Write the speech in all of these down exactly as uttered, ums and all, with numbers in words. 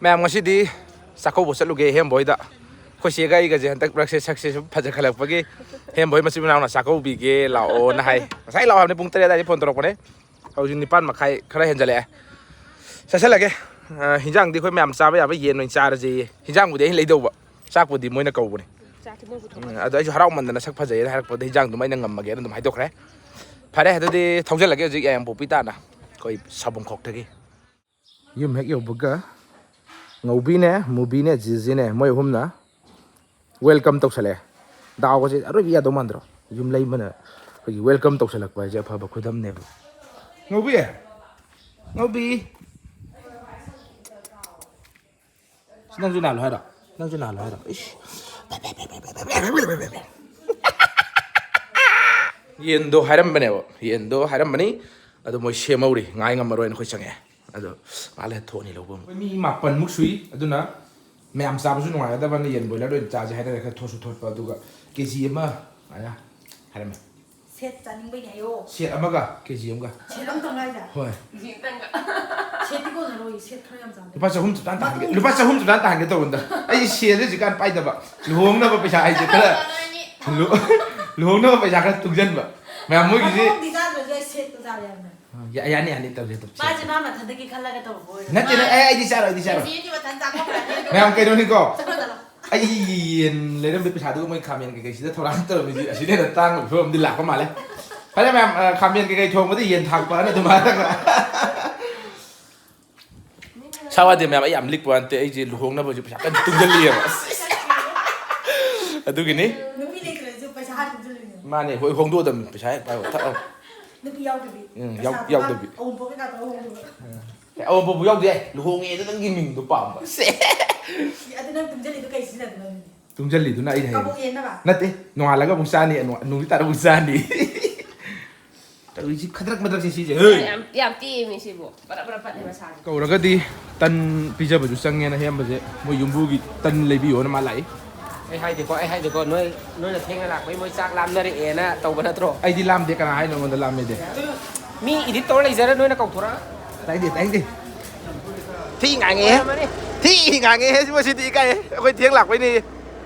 ꯃꯌꯥꯝ, ꯉꯁꯤꯗꯤ ꯆꯥꯛꯀꯧꯕ ꯆꯠꯂꯨꯒꯦ ꯍꯦꯝꯕꯣꯏꯗ꯫ ꯑꯩꯈꯣꯏ ꯆꯦꯒ ꯑꯩꯒꯁꯦ ꯍꯟꯗꯛ ꯃꯔꯛꯁꯦ ꯁꯛꯁꯦ ꯁꯨꯝ ꯐꯖꯈꯠꯂꯛꯄꯒꯤ ꯍꯦꯝꯕꯣꯏ ꯃꯆꯤꯟ ꯃꯅꯥꯎꯅ ꯆꯥꯛꯀꯧꯕꯤꯒꯦ ꯂꯥꯛꯑꯣꯅ ꯍꯥꯏ꯫ ꯉꯁꯥꯏ ꯂꯥꯛꯑꯣ ꯍꯥꯏꯕꯅꯤ, ꯄꯨꯡ ꯇꯔꯦꯠ ꯑꯗꯨꯋꯥꯏꯗ ꯐꯣꯟ ꯇꯧꯔꯛꯄꯅꯦ꯫ ꯍꯧꯖꯤꯛ ꯅꯤꯄꯥꯟ ꯃꯈꯥꯏ ꯈꯔ ꯍꯦꯟꯖꯜꯂꯛꯑꯦ꯫ ꯆꯠꯁꯜꯂꯒꯦ꯫ ꯑ, ꯍꯤꯟꯖꯥꯡꯗꯤ ꯑꯩꯈꯣꯏ ꯃꯌꯥꯝ ꯆꯥꯕ ꯌꯥꯕ ꯌꯦꯟ ꯑꯣꯏꯅ ꯆꯥꯔꯁꯦꯌꯦ꯫ ꯍꯤꯟꯖꯥꯡꯕꯨꯗꯤ ꯑꯩꯅ ꯂꯩꯗꯧꯕ, ꯆꯥꯛꯄꯨꯗꯤ ꯃꯣꯏꯅ ꯀꯧꯕꯅꯦ꯫ ꯆꯥꯛꯇꯤ ꯃꯣꯏ ꯄꯨꯊꯣꯛꯑꯒ꯫ ꯎꯝ, ꯑꯗꯣ ꯑꯩꯁꯨ ꯍꯔꯥꯎꯃꯟꯗꯅ ꯁꯛ ꯐꯖꯩꯌꯦꯅ ꯍꯥꯏꯔꯛꯄꯗ ꯍꯤꯟꯖꯥꯡꯗꯨꯃ ꯑꯩꯅ ꯉꯝꯃꯒꯦꯅ ꯑꯗꯨꯝ ꯍꯥꯏꯗꯣꯛꯈ꯭ꯔꯦ꯫ ꯐꯔꯦ, ꯑꯗꯨꯗꯤ ꯊꯧꯖꯜꯂꯒꯦ ꯍꯧꯖꯤꯛ ꯌꯥꯏꯉꯪꯄꯣꯛꯄꯤ ꯇꯥꯅ ꯑꯩꯈꯣꯏ ꯁꯥꯕꯨꯡꯈꯣꯛꯇꯒꯤ꯫ ꯌꯨꯝ ꯍꯦꯛ ꯌꯧꯕꯒ ꯉꯧꯕꯤꯅꯦ, ꯃꯨꯕꯤꯅꯦ, ꯖꯤꯖꯤꯅꯦ, ꯃꯣꯏ ꯑꯍꯨꯝꯅ welcome ꯇꯧꯁꯜꯂꯛꯑꯦ꯫ ꯗꯥꯎꯒꯁꯦ ꯑꯔꯣꯏꯕ ꯌꯥꯗꯧ ꯃꯥꯟꯗ꯭ꯔꯣ? ꯌꯨꯝ ꯂꯩꯃꯅ ꯑꯩꯈꯣꯏꯒꯤ welcome ꯇꯧꯁꯜꯂꯛꯄ ꯍꯥꯏꯁꯦ ꯑꯐꯕ ꯈꯨꯗꯝꯅꯦꯕ꯫ ꯉꯧꯕꯤ! ꯉꯧꯕꯤ! ꯁꯤ ꯅꯪꯁꯨ ꯅꯥꯜꯂꯨ ꯍꯥꯏꯔꯣ? ꯅꯪꯁꯨ ꯅꯥꯜꯂꯨ ꯍꯥꯏꯔꯣ? ꯏꯁ! ꯌꯦꯟꯗꯣ ꯍꯥꯏꯔꯝꯕꯅꯦꯕ, ꯌꯦꯟꯗꯣ ꯍꯥꯏꯔꯝꯕꯅꯤ꯫ ꯑꯗꯣ ꯃꯣꯏ ꯁꯦꯝꯍꯧꯔꯤ, ꯉꯥꯏ ꯉꯝꯃꯔꯣꯏꯅ ꯑꯩꯈꯣꯏ ꯆꯪꯉꯛꯑꯦ꯫ ꯑꯗꯣ ꯉꯥꯏꯍꯥꯛ ꯂꯩꯔ ꯊꯣꯛꯑꯅꯤ ꯂꯧꯕ ꯑꯃꯨꯛ꯫ ꯑꯩꯈꯣꯏ ꯃꯤ ꯃꯥꯄꯟꯃꯨꯛ ꯁꯨꯏ, ꯑꯗꯨꯅ ꯃꯌꯥꯝ ꯆꯥꯕꯁꯨ ꯅꯨꯡꯉꯥꯏꯒꯗꯕꯅ ꯌꯦꯟ ꯕꯣꯏꯂꯔꯗ ꯑꯣꯏꯅ ꯆꯥꯁꯦ ꯍꯥꯏꯅꯔꯦ, ꯈꯔ ꯊꯣꯠꯁꯨ ꯊꯣꯠꯄ, ꯑꯗꯨꯒ ꯀꯦ ꯖꯤ ꯑꯃ ꯑꯗꯨꯃꯥꯏꯅ ꯍꯥꯏꯔꯝꯃꯦ꯫ ꯁꯦꯠ ꯆꯥꯅꯤꯡꯕꯩꯅꯦ ꯑꯌꯣ꯫ ꯁꯦꯠ ꯑꯃꯒ ꯀꯦ ꯖꯤ ꯑꯃꯒ꯫ ꯁꯦꯠ ꯑꯃꯇꯪ ꯍꯥꯏꯁꯦ? ꯍꯣꯏ꯫ ꯁꯦꯠꯇꯤ ꯀꯣꯟꯅꯔꯣꯏ, ꯁꯦꯠ ꯈꯔ ꯌꯥꯝ ꯆꯥꯅꯤꯡꯉꯦ꯫ ꯂꯨꯄꯥ ꯆꯍꯨꯝ ꯆꯞ ꯆꯥꯅ ꯇꯥꯍꯟꯒꯦ, ꯂꯨꯄꯥ ꯆꯍꯨꯝ ꯆꯞ ꯆꯥꯅ ꯇꯥꯍꯟꯒꯦ ꯇꯧꯕꯅꯤꯗ꯫ ꯑꯩ ꯁꯦꯜꯁꯦ ꯍꯧꯖꯤꯛꯀꯥꯟ ꯄꯥꯏꯗꯕ, ꯂꯨꯍꯣꯡꯅꯕ ꯄꯩꯁꯥ ꯍꯥꯏꯁꯦ ꯈꯔ ꯂꯨ-, ꯂꯨꯍꯣꯡꯅꯕ ꯄꯩꯁꯥ ꯈꯔ ꯇꯨꯡꯁꯤꯟꯕ꯫ ꯃꯌꯥꯝ ꯃꯣꯏꯒꯤꯁꯦ ꯃꯇꯣꯡꯗꯤ ꯆꯥꯗ꯭ꯔꯁꯨ ꯑꯩ ꯁꯦꯠꯇꯣ ꯆꯥꯕ ꯌꯥꯕꯅꯦ꯫ ꯌꯥ-, ꯌꯥꯅꯤ, ꯌꯥꯅꯤ, ꯇꯧꯁꯦ, ꯇꯧꯁꯦ꯫ ꯃꯥꯁꯦ ꯃꯥ ꯃꯊꯟꯇꯒꯤ ꯈꯜꯂꯒ ꯇꯧꯔꯛꯄ ꯑꯣꯏꯔꯝꯅꯤ꯫ ꯅꯠꯇꯦ, ꯅꯠꯇꯦ, ꯑꯩ, ꯑꯩꯗꯤ ꯆꯥꯔꯣꯏ, ꯑꯩꯗꯤ ꯆꯥꯔꯣꯏ꯫ ꯀꯦꯖꯤ ꯑꯅꯤ ꯃꯊꯟ ꯆꯥꯊꯣꯛꯈ꯭ꯔꯅꯤ꯫ ꯃꯌꯥꯝ, ꯀꯩꯅꯣꯅꯤꯀꯣ? ꯆꯠꯂꯣ, ꯆꯠꯂꯣ꯫ ꯑꯩ ꯌꯦꯟ ꯂꯩꯔꯝꯕꯩ ꯄꯩꯁꯥꯗꯨꯒ ꯃꯣꯏ ꯈꯥꯃꯦꯟ ꯀꯩꯀꯩꯁꯤꯗ ꯊꯧꯔꯥꯡ ꯇꯧꯔꯝꯃꯤꯁꯤ ꯑꯁꯤꯅ ꯍꯦꯟꯅ ꯇꯥꯡꯕꯒꯤ ꯐꯤꯕꯝꯗꯤ ꯂꯥꯛꯄ ꯃꯥꯜꯂꯦ꯫ ꯐꯔꯦ ꯃꯌꯥꯝ, ꯑ, ꯈꯥꯃꯦꯟ ꯀꯩꯀꯩ ꯊꯣꯡꯕꯗ ꯌꯦꯟ ꯊꯥꯛꯄꯅ ꯑꯗꯨꯝ ꯍꯥꯏꯔꯒ꯫ ꯁꯥꯋꯥꯗꯤ ꯃꯌꯥꯝ, ꯑꯩ ꯌꯥꯝ ꯂꯤꯛꯄ ꯅꯠꯇꯦ, ꯑꯩꯁꯦ ꯂꯨꯍꯣꯡꯅꯕꯁꯨ ꯄꯩꯁꯥ ꯀꯟꯅ ꯇꯨꯡꯁꯤꯜꯂꯤꯑꯕ꯫ ꯑꯗꯨꯒꯤꯅꯤ꯫ ꯅꯨꯄꯤ ꯂꯩꯇ꯭ꯔꯁꯨ ꯄꯩꯁꯥ ꯍꯥꯟꯅ ꯇꯨꯡꯁꯤꯜꯂꯤꯅꯦ꯫ ꯃꯥꯅꯦ, ꯍꯣꯏ, ꯍꯣꯡꯗꯣꯛꯑꯗꯕꯅꯤ, ꯄꯩꯁꯥ ꯍꯦꯛ ꯄꯥꯏꯔꯣ, ꯊꯛꯑꯣ꯫ ꯅꯨꯄꯤ ꯌꯥꯎꯗꯕꯤ꯫ ꯎꯝ, ꯌꯥꯎ-, ꯄꯩꯁꯥꯗꯣ ꯌꯥꯎꯗꯕꯤ꯫ ꯑꯋꯨꯟꯄꯣꯠ ꯀꯩꯀꯥ ꯇꯧꯔ ꯍꯣꯡꯗꯣꯛꯑꯒ꯫ ꯎꯝ꯫ ꯑꯦ, ꯑꯋꯨꯟꯄꯣꯠꯄꯨ ꯌꯥꯎꯗꯦ, ꯂꯨꯍꯣꯡꯉꯦ ꯑꯗꯨ ꯅꯪꯒꯤ ꯃꯤꯡꯗꯣ ꯄꯥꯝꯕ꯫ ꯁꯦ꯫ ꯑꯗꯨ ꯅꯪ ꯇꯨꯡꯁꯤꯜꯂꯤꯗꯣ ꯀꯩ ꯁꯤꯖꯤꯟꯅꯗꯣꯏꯅꯣ ꯑꯗꯨꯗꯤ? ꯇꯨꯡꯁꯤꯜꯂꯤꯗꯨꯅ ꯑꯩ ꯍꯌꯦꯡ ꯀꯕꯣꯛ ꯌꯦꯟꯅꯕ? ꯅꯠꯇꯦ, ꯅꯣꯡꯉꯥꯜꯂꯒ ꯑꯃꯨꯛ ꯆꯥꯅꯤ, ꯅꯣꯡ-, ꯅꯨꯃꯤꯠ ꯇꯥꯔ ꯑꯃꯨꯛ ꯆꯥꯅꯤ꯫ ꯇꯧꯔꯤꯁꯤ ꯈꯗ꯭ꯔꯛ ꯃꯗ꯭ꯔꯛꯁꯦ ꯁꯤꯁꯦ꯫ ꯍꯦ! ꯌꯥꯝ, ꯌꯥꯝ ꯇꯦꯝꯃꯦ ꯁꯤꯕꯨ꯫ ꯕꯔ ꯕꯔ ꯄꯠꯂꯦ ꯃꯁꯥꯁꯦ꯫ ꯀꯧꯔꯒꯗꯤ ꯇꯟ ꯄꯤꯖꯕꯁꯨ ꯆꯪꯉꯦꯅ ꯍꯦꯝꯕꯁꯦ ꯃꯣꯏ ꯌꯨꯝꯕꯨꯒꯤ ꯇꯟ ꯂꯩꯕꯤꯌꯣꯅ ꯃꯥ ꯂꯥꯛꯏ꯫ ꯑꯩ ꯍꯥꯏꯗꯦꯀꯣ, ꯑꯩ ꯍꯥꯏꯗꯦꯀꯣ, ꯅꯣꯏ, ꯅꯣꯏꯅ ꯊꯦꯡꯅ ꯂꯥꯛꯄꯩ ꯃꯣꯏ ꯆꯥꯛ ꯂꯥꯝꯅꯔꯛꯑꯦꯅ ꯇꯧꯕ ꯅꯠꯇ꯭ꯔꯣ? ꯑꯩꯗꯤ ꯂꯥꯝꯗꯦ, ꯀꯅꯥ ꯍꯥꯏꯅꯣ ꯑꯩꯉꯣꯟꯗ ꯂꯥꯝꯃꯦꯗꯤ? ꯃꯤ edit ꯇꯧꯔ ꯂꯩꯖꯔ, ꯅꯣꯏꯅ ꯀꯧꯊꯣꯔꯛꯑ꯫ ꯇꯥꯏꯗꯦ, ꯇꯥꯏꯗꯦ꯫ ꯊꯤ ꯉꯥꯡꯉꯦꯍꯦ꯫ ꯑꯣꯏꯔꯝꯃꯅꯤ꯫ ꯊꯤ ꯉꯥꯡꯉꯦ ꯍꯦ, ꯁꯤꯕꯨ ꯁꯤꯗꯤ ꯏꯀꯥꯏ꯫ ꯑꯩꯈꯣꯏ ꯊꯦꯡ ꯂꯥꯛꯄꯩꯅꯦ꯫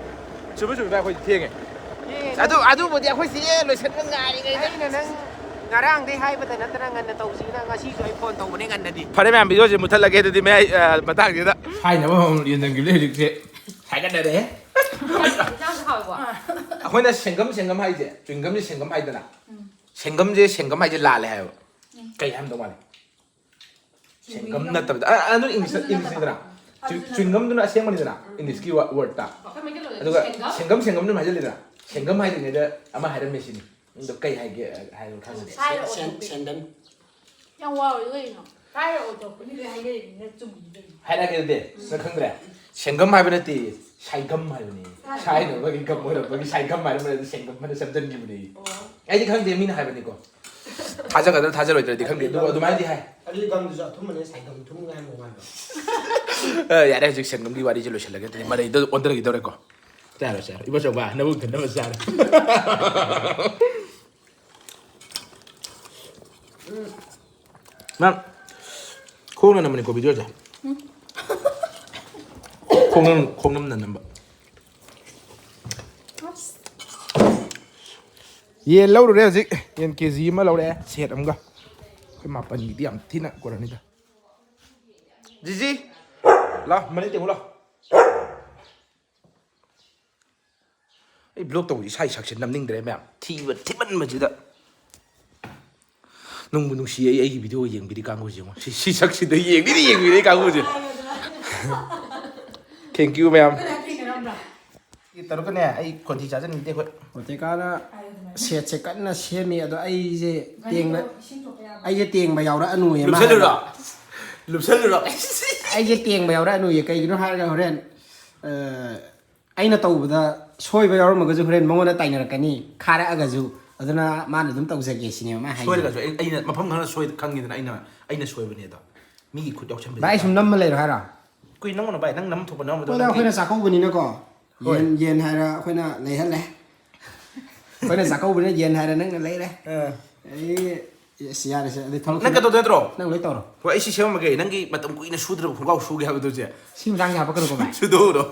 ꯆꯨꯝꯃꯤ, ꯆꯨꯝꯃꯤ ꯚꯥꯏ, ꯑꯩꯈꯣꯏ ꯊꯦꯡꯉꯦ꯫ ꯑꯦ, ꯑꯗꯨ, ꯑꯗꯨꯕꯨꯗꯤ ꯑꯩꯈꯣꯏ ꯆꯦ ꯂꯣꯏꯁꯟꯕ ꯉꯥꯏꯔꯤꯉꯩꯗ꯫ ꯑꯩꯅ ꯅꯪ ꯉꯔꯥꯡꯗꯩ ꯍꯥꯏꯕꯗ ꯅꯠꯇꯅ ꯉꯟꯅ ꯇꯧꯁꯤꯅ ꯉꯁꯤꯁꯨ ꯑꯩ ꯐꯣꯟ ꯇꯧꯕꯅꯦ ꯉꯟꯅꯗꯤ꯫ ꯐꯔꯦ ꯃꯌꯥꯝ, ꯚꯤꯗꯤꯑꯣꯁꯦ ꯃꯨꯠꯊꯠꯂꯒꯦ ꯑꯗꯨꯗꯤ ꯃꯌꯥꯏ, ꯑ, ꯃꯇꯥꯡꯁꯤꯗ꯫ ꯍꯥꯏꯅꯕ ꯑꯃꯃꯨꯛ ꯌꯦꯟꯁꯤꯟꯈꯤꯕꯅꯦ ꯍꯧꯖꯤꯛꯁꯦ꯫ ꯍꯥꯏꯒꯠꯅꯔꯦ꯫ ꯏꯟꯁꯥꯡꯁꯨ ꯍꯥꯎꯕ꯫ ꯑꯩꯈꯣꯏꯅ ꯁꯦꯡꯒꯝ, ꯁꯦꯡꯒꯝ ꯍꯥꯏꯁꯦ, ꯆ꯭ꯋꯤꯡꯒꯝꯁꯦ ꯁꯦꯡꯒꯝ ꯍꯥꯏꯗꯅ꯫ ꯁꯦꯡꯒꯝꯁꯦ ꯁꯦꯡꯒꯝ ꯍꯥꯏꯁꯦ ꯂꯥꯜꯂꯦ ꯍꯥꯏꯕ꯫ ꯀꯩ ꯍꯥꯏꯔꯝꯗꯧ ꯃꯥꯜꯂꯤ? ꯁꯦꯡꯒꯝ ꯅꯠꯇꯕꯗ, ꯑ, ꯑꯗꯨ ꯏꯪꯂꯤꯁ, ꯏꯪꯂꯤꯁꯅꯤꯗꯅ꯫ ꯆ꯭ꯋꯤꯡꯒꯝꯗꯨꯅ ꯑꯁꯦꯡꯕꯅꯤꯗꯅ, ꯏꯪꯂꯤꯁꯀꯤ ꯋꯥꯔꯗꯇ꯫ ꯑꯗꯨꯒ ꯁꯦꯡꯒꯝ, ꯁꯦꯡꯒꯝꯗꯨꯅ ꯍꯥꯏꯖꯜꯂꯤꯗꯅ꯫ ꯁꯦꯡꯒꯝ ꯍꯥꯏꯗ꯭ꯔꯤꯉꯩꯗ ꯑꯃ ꯍꯥꯏꯔꯝꯃꯦ ꯁꯤꯅꯤ꯫ ꯑꯗꯣ ꯀꯩ ꯍꯥꯏꯒꯦ ꯍꯥꯏꯕ ꯈꯪꯗꯦ꯫ ꯁꯦꯟꯗꯟ꯫ ꯌꯥꯝ ꯋꯥꯔꯣꯏ ꯀꯩꯅꯣ? ꯍꯥꯏꯔꯛꯑꯣ, ꯇꯧꯔꯛꯄꯅꯤ ꯂꯣꯏ ꯍꯥꯏꯅꯔꯤꯅꯤꯅ ꯆꯨꯝꯃꯤꯅꯤ ꯀꯩꯅꯣ꯫ ꯍꯥꯏꯔꯛꯑꯒꯦ ꯑꯗꯨꯗꯤ, ꯅꯪ ꯈꯪꯗ꯭ꯔꯦ? ꯁꯦꯡꯒꯝ ꯍꯥꯏꯕ ꯅꯠꯇꯦ, ꯁꯥꯏꯒꯝ ꯍꯥꯏꯕꯅꯤ꯫ ꯁꯥꯏꯅꯕꯒꯤ ꯒꯝ ꯑꯣꯏꯔꯛꯄꯒꯤ ꯁꯥꯏꯒꯝ ꯍꯥꯏꯔꯝꯕꯅꯤ, ꯑꯗꯨ ꯁꯦꯡꯒꯝ ꯍꯥꯏꯅ ꯁꯦꯝꯖꯟꯈꯤꯕꯅꯤ꯫ ꯑꯣ꯫ ꯑꯩꯗꯤ ꯈꯪꯗꯦ, ꯃꯤꯅ ꯍꯥꯏꯕꯅꯤꯀꯣ꯫ ꯊꯥꯖꯒꯗ꯭ꯔꯥ ꯊꯥꯖꯔꯣꯏꯗ꯭ꯔꯗꯤ ꯈꯪꯗꯦ, ꯑꯗꯨꯕꯨ ꯑꯗꯨꯃꯥꯏꯅꯗꯤ ꯍꯥꯏ꯫ ꯑꯗꯨꯗꯤ ꯒꯝꯗꯨꯁꯨ ꯑꯊꯨꯝꯕꯅꯦ, ꯁꯥꯏꯒꯝ ꯊꯨꯝ ꯉꯥꯏ ꯃꯣꯡ ꯍꯥꯏꯕ꯫ ꯑ, ꯌꯥꯔꯦ, ꯍꯧꯖꯤꯛ ꯁꯦꯡꯒꯝꯒꯤ ꯋꯥꯔꯤꯁꯦ ꯂꯣꯏꯁꯤꯜꯂꯒꯦ, ꯑꯗꯨꯗꯤ ꯃꯔꯩꯗꯣ ꯑꯣꯟꯊꯔꯒꯗꯧꯔꯦꯀꯣ꯫ ꯆꯥꯔꯣ, ꯆꯥꯔꯣ꯫ ꯏꯕꯣꯆꯧꯕ, ꯅꯕꯨꯛ ꯊꯟꯅꯕ ꯆꯥꯔꯣ꯫ ꯅꯪ ꯈꯣꯡꯅ ꯅꯝꯕꯅꯤꯀꯣ ꯚꯤꯗꯤꯑꯣꯁꯦ꯫ ꯈꯣꯡꯅꯝ, ꯈꯣꯡꯅꯝꯅ ꯅꯝꯕ꯫ ꯌꯦꯟ ꯂꯧꯔꯨꯔꯦ ꯍꯧꯖꯤꯛ꯫ ꯌꯦꯟ ꯀꯦ ꯖꯤ ꯑꯃ ꯂꯧꯔꯛꯑꯦ, ꯁꯦꯠ ꯑꯃꯒ꯫ ꯑꯩꯈꯣꯏ ꯃꯥꯄꯟꯒꯤꯗꯤ ꯌꯥꯝ ꯊꯤꯅ ꯀꯣꯟꯅꯅꯤꯗ꯫ ꯖꯤꯖꯤ, ꯂꯥꯎ, ꯃꯅꯤꯡ ꯇꯦꯡꯉꯨ ꯂꯥꯎ꯫ ꯑꯩ ꯕ꯭ꯂꯣꯛ ꯇꯧꯕꯁꯦ ꯏꯁꯥ ꯏꯁꯛꯁꯦ ꯅꯝꯅꯤꯡꯗ꯭ꯔꯦ ꯃꯌꯥꯝ꯫ ꯊꯤꯕ, ꯊꯤꯃꯟꯕꯁꯤꯗ꯫ ꯅꯨꯡꯕꯨ ꯅꯨꯡꯁꯤ ꯑꯩ, ꯑꯩꯒꯤ ꯚꯤꯗꯤꯑꯣ ꯌꯦꯡꯕꯤꯔꯤ ꯀꯥꯡꯕꯨꯁꯦ ꯌꯦꯡꯉꯣ꯫ ꯁꯤ, ꯁꯤ ꯁꯛꯁꯤꯗ ꯌꯦꯡꯕꯤꯔꯤ, ꯌꯦꯡꯕꯤꯔꯤ ꯀꯥꯡꯕꯨꯁꯦ꯫ Thank you ꯃꯌꯥꯝ꯫ ꯇꯧꯔꯛꯀꯅꯦ, ꯑꯩ ꯈꯣꯟꯊꯤ ꯆꯥꯖꯅꯤꯡꯗꯦ ꯑꯩꯈꯣꯏ꯫ ꯍꯧꯖꯤꯛꯀꯥꯟꯅ ꯁꯦꯠꯁꯦ ꯀꯟꯅ ꯁꯦꯝꯃꯤ, ꯑꯗꯣ ꯑꯩꯁꯦ ꯇꯦꯡꯕ, ꯑꯩꯁꯦ ꯇꯦꯡꯕ ꯌꯥꯎꯔꯛꯑꯅꯨꯌꯦ ꯃꯥ ꯍꯥꯏꯕ꯫ ꯂꯨꯞꯁꯜꯂꯨꯔꯣ? ꯂꯨꯞꯁꯜꯂꯨꯔꯣ? ꯑꯩꯁꯦ ꯇꯦꯡꯕ ꯌꯥꯎꯔꯛꯑꯅꯨꯌꯦ꯫ ꯀꯩꯒꯤꯅꯣ ꯍꯥꯏꯔꯒ ꯍꯣꯔꯦꯟ, ꯑ, ꯑꯩꯅ ꯇꯧꯕꯗ ꯁꯣꯏꯕ ꯌꯥꯎꯔꯝꯃꯒꯁꯨ ꯍꯣꯔꯦꯟ ꯃꯉꯣꯟꯗ ꯇꯥꯏꯅꯔꯛꯀꯅꯤ, ꯈꯥꯔꯛꯑꯒꯁꯨ꯫ ꯑꯗꯨꯅ ꯃꯥꯅ ꯑꯗꯨꯝ ꯇꯧꯖꯒꯦ ꯁꯤꯅꯦꯕ ꯃꯥ ꯍꯥꯏꯁꯦ꯫ ꯁꯣꯏꯔꯒꯁꯨ ꯑꯩ, ꯑꯩꯅ ꯃꯐꯝ ꯈꯪꯅ ꯁꯣꯏ-, ꯈꯪꯉꯤꯗꯅ ꯑꯩꯅ, ꯑꯩꯅ ꯁꯣꯏꯕꯅꯦ ꯑꯗꯣ꯫ ꯃꯤꯒꯤ ꯈꯨꯠ ꯌꯥꯎꯁꯟꯕꯗꯤ ꯚꯥꯏ, ꯑꯩ ꯁꯨꯝ ꯅꯝꯃ ꯂꯩꯔꯣ ꯍꯥꯏꯔꯣ? ꯀꯨꯏ ꯅꯝꯒꯅꯨ ꯚꯥꯏ, ꯅꯪ ꯅꯝ ꯊꯣꯛꯄ ꯅꯝꯃꯗꯣ ꯍꯣꯏꯗ, ꯅꯪꯗꯤ꯫ ꯑꯩꯈꯣꯏꯅ ꯆꯥꯛꯀꯧꯕꯅꯤꯅꯀꯣ꯫ ꯍꯣꯏ꯫ ꯌꯦꯟ, ꯌꯦꯟ ꯍꯥꯏꯔ ꯑꯩꯈꯣꯏꯅ ꯂꯩꯍꯜꯂꯦ꯫ ꯑꯩꯈꯣꯏꯅ ꯆꯥꯛꯀꯧꯕꯅꯤꯅ ꯌꯦꯟ ꯍꯥꯏꯔ ꯅꯪꯅ ꯂꯩꯔꯦ꯫ ꯑꯥ꯫ ꯑꯩ ꯑꯦꯁ, ꯌꯥꯔꯦꯁꯦ, ꯑꯗꯩ ꯊꯣꯛꯂꯛ- ꯅꯪ ꯀꯩꯗꯧꯗꯣꯏ ꯅꯠꯇ꯭ꯔꯣ? ꯅꯪ ꯂꯣꯏ ꯇꯧꯔꯣ꯫ ꯍꯣꯏ, ꯑꯩ ꯁꯤ ꯁꯦꯝꯃꯝꯃꯒꯦ꯫ ꯅꯪꯒꯤ ꯃꯇꯝ ꯀꯨꯏꯅ ꯁꯨꯗ꯭ꯔꯕ ꯈꯣꯡꯒ꯭ꯔꯥꯎ ꯁꯨꯒꯦ ꯍꯥꯏꯕꯗꯨꯁꯦ꯫ ꯁꯤ ꯃꯇꯥꯡꯁꯦ ꯍꯥꯞꯄꯛꯀꯅꯨꯀꯣ, ꯚꯥꯏ꯫ ꯁꯨꯗꯣꯛꯎꯔꯣ꯫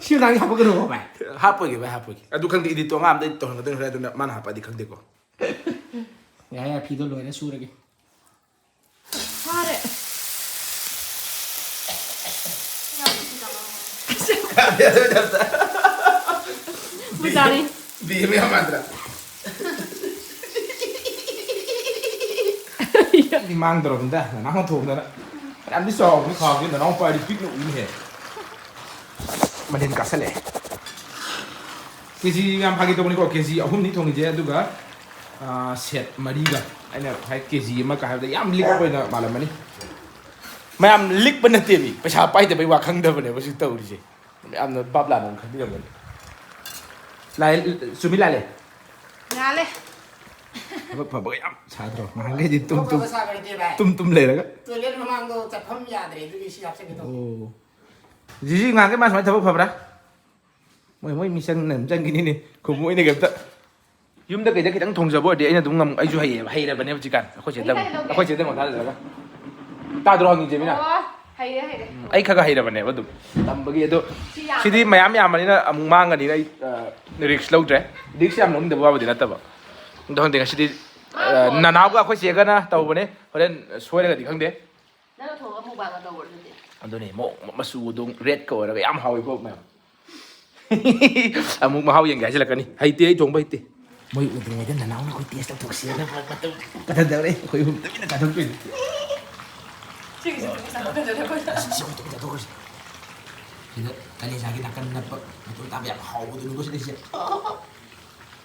ꯁꯤ ꯃꯇꯥꯡꯁꯦ ꯍꯥꯞꯄꯛꯀꯅꯨꯀꯣ, ꯚꯥꯏ꯫ ꯍꯥꯞꯄꯣꯏꯒꯦ, ꯚꯥꯏ, ꯍꯥꯞꯄꯣꯏꯒꯦ꯫ ꯑꯗꯨ ꯈꯪꯗꯦ, ꯏꯗꯤꯠꯇꯣ ꯑꯉꯥꯡ ꯑꯝꯗ ꯇꯧꯍꯟꯒꯗꯕꯅꯤ ꯍꯥꯏ, ꯑꯗꯨꯅ ꯃꯥꯅ ꯍꯥꯞꯄꯛꯑꯗꯤ ꯈꯪꯗꯦꯀꯣ꯫ ꯌꯥꯔꯦ, ꯌꯥꯔꯦ, ꯐꯤꯗꯣ ꯂꯣꯏꯔꯦ, ꯁꯨꯔꯒꯦ꯫ ꯐꯥꯔꯦ꯫ ꯄꯨꯖꯥꯔꯤ꯫ ꯕꯤ ꯑꯦꯝ ꯌꯥꯝ ꯃꯥꯟꯗ꯭ꯔꯥ? ꯃꯤ ꯃꯥꯡꯗꯧꯔꯕꯅꯤꯗ, ꯅꯅꯥꯎꯅ ꯊꯣꯡꯗꯅ꯫ ꯐꯅꯌꯥꯝꯗꯤ ꯆꯥꯎꯕꯅꯤ, ꯈꯥꯎꯁꯦ ꯅꯅꯥꯎ ꯄꯥꯏꯔꯗꯤ ꯄꯤꯛꯅ ꯎꯏꯅꯦꯍꯦ꯫ ꯃꯅꯤꯟ ꯀꯥꯁꯜꯂꯛꯑꯦ꯫ ꯀꯦ ꯖꯤ ꯌꯥꯝ ꯐꯥꯒꯤ ꯇꯧꯕꯅꯤꯀꯣ, ꯀꯦ ꯖꯤ ꯑꯍꯨꯝꯅꯤ ꯊꯣꯡꯉꯤꯁꯦ, ꯑꯗꯨꯒ, ꯑꯥ, ꯁꯦꯠ ꯃꯔꯤꯒ꯫ ꯑꯩꯅ ꯉꯁꯥꯏ ꯀꯦ ꯖꯤ ꯑꯃ ꯀꯥꯏ ꯍꯥꯏꯕꯗ ꯌꯥꯝ ꯂꯤꯛꯄ ꯑꯣꯏꯅ ꯃꯥꯜꯂꯝꯃꯅꯤ꯫ ꯃꯌꯥꯝ ꯂꯤꯛꯄ ꯅꯠꯇꯦ ꯃꯤ, ꯄꯩꯁꯥ ꯄꯥꯏꯗꯕꯩ ꯋꯥ ꯈꯪꯗꯕꯅꯦꯕ ꯍꯧꯖꯤꯛ ꯇꯧꯔꯤꯁꯦ꯫ ꯃꯌꯥꯝꯅ ꯚꯥꯞ ꯂꯥꯟꯅ ꯑꯃꯨꯛ ꯈꯟꯕꯤꯔꯝꯒꯅꯤ꯫ ꯂꯥꯏ-, ꯆꯨꯝꯃꯤ ꯂꯥꯜꯂꯦ? ꯂꯥꯜꯂꯦ꯫ ꯊꯕꯛ ꯐꯕꯒ ꯌꯥꯝ ꯁꯥꯗ꯭ꯔꯣ? ꯉꯥꯏꯍꯥꯛꯈꯩꯗꯤ ꯇꯨꯝ ꯊꯕꯛ ꯇꯨꯝ, ꯐꯕ ꯁꯥꯕ ꯅꯠꯇꯦ ꯚꯥꯏ꯫ ꯇꯨꯝ ꯇꯨꯝ ꯂꯩꯔꯒ꯫ ꯇꯣꯏꯂꯦꯠ ꯃꯃꯥꯡꯗꯣ ꯆꯠꯐꯝ ꯌꯥꯗ꯭ꯔꯦ, ꯑꯗꯨꯒꯤ ꯁꯤ ꯍꯥꯞꯆꯒꯦ ꯇꯧꯕ꯫ ꯑꯣ꯫ ꯖꯤꯖꯤ ꯉꯥꯏꯍꯥꯛꯀꯤ ꯃꯥ ꯁꯨꯃꯥꯏꯅ ꯊꯕꯛ ꯐꯕ꯭ꯔꯥ? ꯃꯣꯏ, ꯃꯣꯏ ꯃꯤꯁꯟ ꯑꯃ ꯆꯪꯈꯤꯅꯤꯅꯦ꯫ ꯈꯨꯝꯃꯣꯏꯅꯦ ꯀꯩꯝꯇ꯫ ꯌꯨꯝꯗ ꯀꯩꯗ ꯈꯤꯇꯪ ꯊꯣꯡꯖꯕ ꯑꯣꯏꯔꯗꯤ ꯑꯩꯅ ꯑꯗꯨꯝ ꯉꯝ-, ꯑꯩꯁꯨ ꯍꯩꯌꯦꯕ, ꯍꯩꯔꯕꯅꯦ ꯍꯧꯖꯤꯛꯀꯥꯟ꯫ ꯑꯩꯈꯣꯏ ꯆꯦꯗ ꯑꯃꯨꯛ, ꯑꯩ ꯀꯩ ꯂꯧꯒꯦ? ꯑꯩꯈꯣꯏ ꯆꯦꯗ ꯑꯃꯨꯛ ꯊꯥꯖꯤꯜꯂꯒ꯫ ꯇꯥꯗ꯭ꯔꯣ ꯍꯪꯉꯤꯁꯦ ꯃꯤꯅ? ꯑꯣ, ꯍꯩꯔꯦ, ꯍꯩꯔꯦ꯫ ꯎꯝ, ꯑꯩ ꯈꯔ ꯈꯔ ꯍꯩꯔꯕꯅꯦꯕ ꯑꯗꯨꯝ ꯇꯝꯕꯒꯤ꯫ ꯑꯗꯣ ꯁꯤ ꯌꯥꯝ ꯁꯤꯗꯤ ꯃꯌꯥꯝ ꯌꯥꯝꯕꯅꯤꯅ ꯑꯃꯨꯛ ꯃꯥꯡꯒꯅꯤꯅ ꯑꯩ, ꯑ, ꯔꯤꯛꯁ ꯂꯧꯗ꯭ꯔꯦ꯫ ꯔꯤꯛꯁ ꯌꯥꯝ ꯂꯧꯅꯤꯡꯗꯕ ꯋꯥꯕꯨꯗꯤ ꯅꯠꯇꯕ꯫ ꯑꯗꯣ ꯈꯪꯗꯦ, ꯉꯁꯤꯗꯤ, ꯑ, ꯃꯥꯡꯉꯣꯏ꯫ ꯅꯅꯥꯎꯒ ꯑꯩꯈꯣꯏ ꯆꯦꯒꯅ ꯇꯧꯕꯅꯦ꯫ ꯍꯣꯔꯦꯟ ꯁꯣꯏꯔꯒꯗꯤ ꯈꯪꯗꯦ꯫ ꯅꯪꯅ ꯊꯣꯡꯉꯒ ꯃꯨꯛꯕꯥꯡꯒ ꯇꯧꯕ꯭ꯔꯣ ꯑꯗꯨꯗꯤ? ꯑꯗꯨꯅꯦ, ꯃꯣ-, ꯃꯆꯨꯗꯣ ꯔꯦꯗꯀ ꯑꯣꯏꯔꯒ ꯌꯥꯝ ꯍꯥꯎꯋꯤꯀꯣ ꯃꯌꯥꯝ꯫ ꯑꯃꯨꯛ ꯃꯍꯥꯎ ꯌꯦꯡꯒꯦ ꯍꯥꯏꯖꯤꯜꯂꯛꯀꯅꯤ꯫ ꯍꯩꯇꯦ, ꯑꯩ ꯊꯣꯡꯕ ꯍꯩꯇꯦ꯫ ꯃꯣꯏ ꯎꯗ꯭ꯔꯤꯉꯩꯗ ꯅꯅꯥꯎꯅ ꯑꯩꯈꯣꯏ ꯇꯦꯁ ꯇꯧꯊꯣꯛꯁꯦꯅ ꯃꯇꯧ ꯀꯊꯟꯗꯧꯔꯦ꯫ ꯑꯩꯈꯣꯏ ꯑꯍꯨꯝ ꯇꯨꯃꯤꯟꯅ ꯆꯥꯊꯣꯛꯇꯣꯏꯅꯤ꯫ ꯁꯤꯒꯤꯁꯦ ꯇꯨꯃꯤꯟ ꯆꯥꯊꯣꯛꯀꯗꯧꯔꯦ ꯑꯩꯈꯣꯏ꯫ ꯁꯤ, ꯁꯤ ꯑꯩꯈꯣꯏ ꯇꯨꯃꯤꯟ ꯆꯥꯊꯣꯛꯈ꯭ꯔꯁꯤ꯫ ꯁꯤꯗ ꯀꯂꯦꯖꯥꯒꯤ ꯅꯥꯀꯟ ꯅꯞꯄ ꯃꯇꯣꯟ ꯇꯥꯕ ꯌꯥꯝ ꯍꯥꯎꯕꯗꯨꯅꯤꯀꯣ ꯁꯤꯗꯩꯁꯦ꯫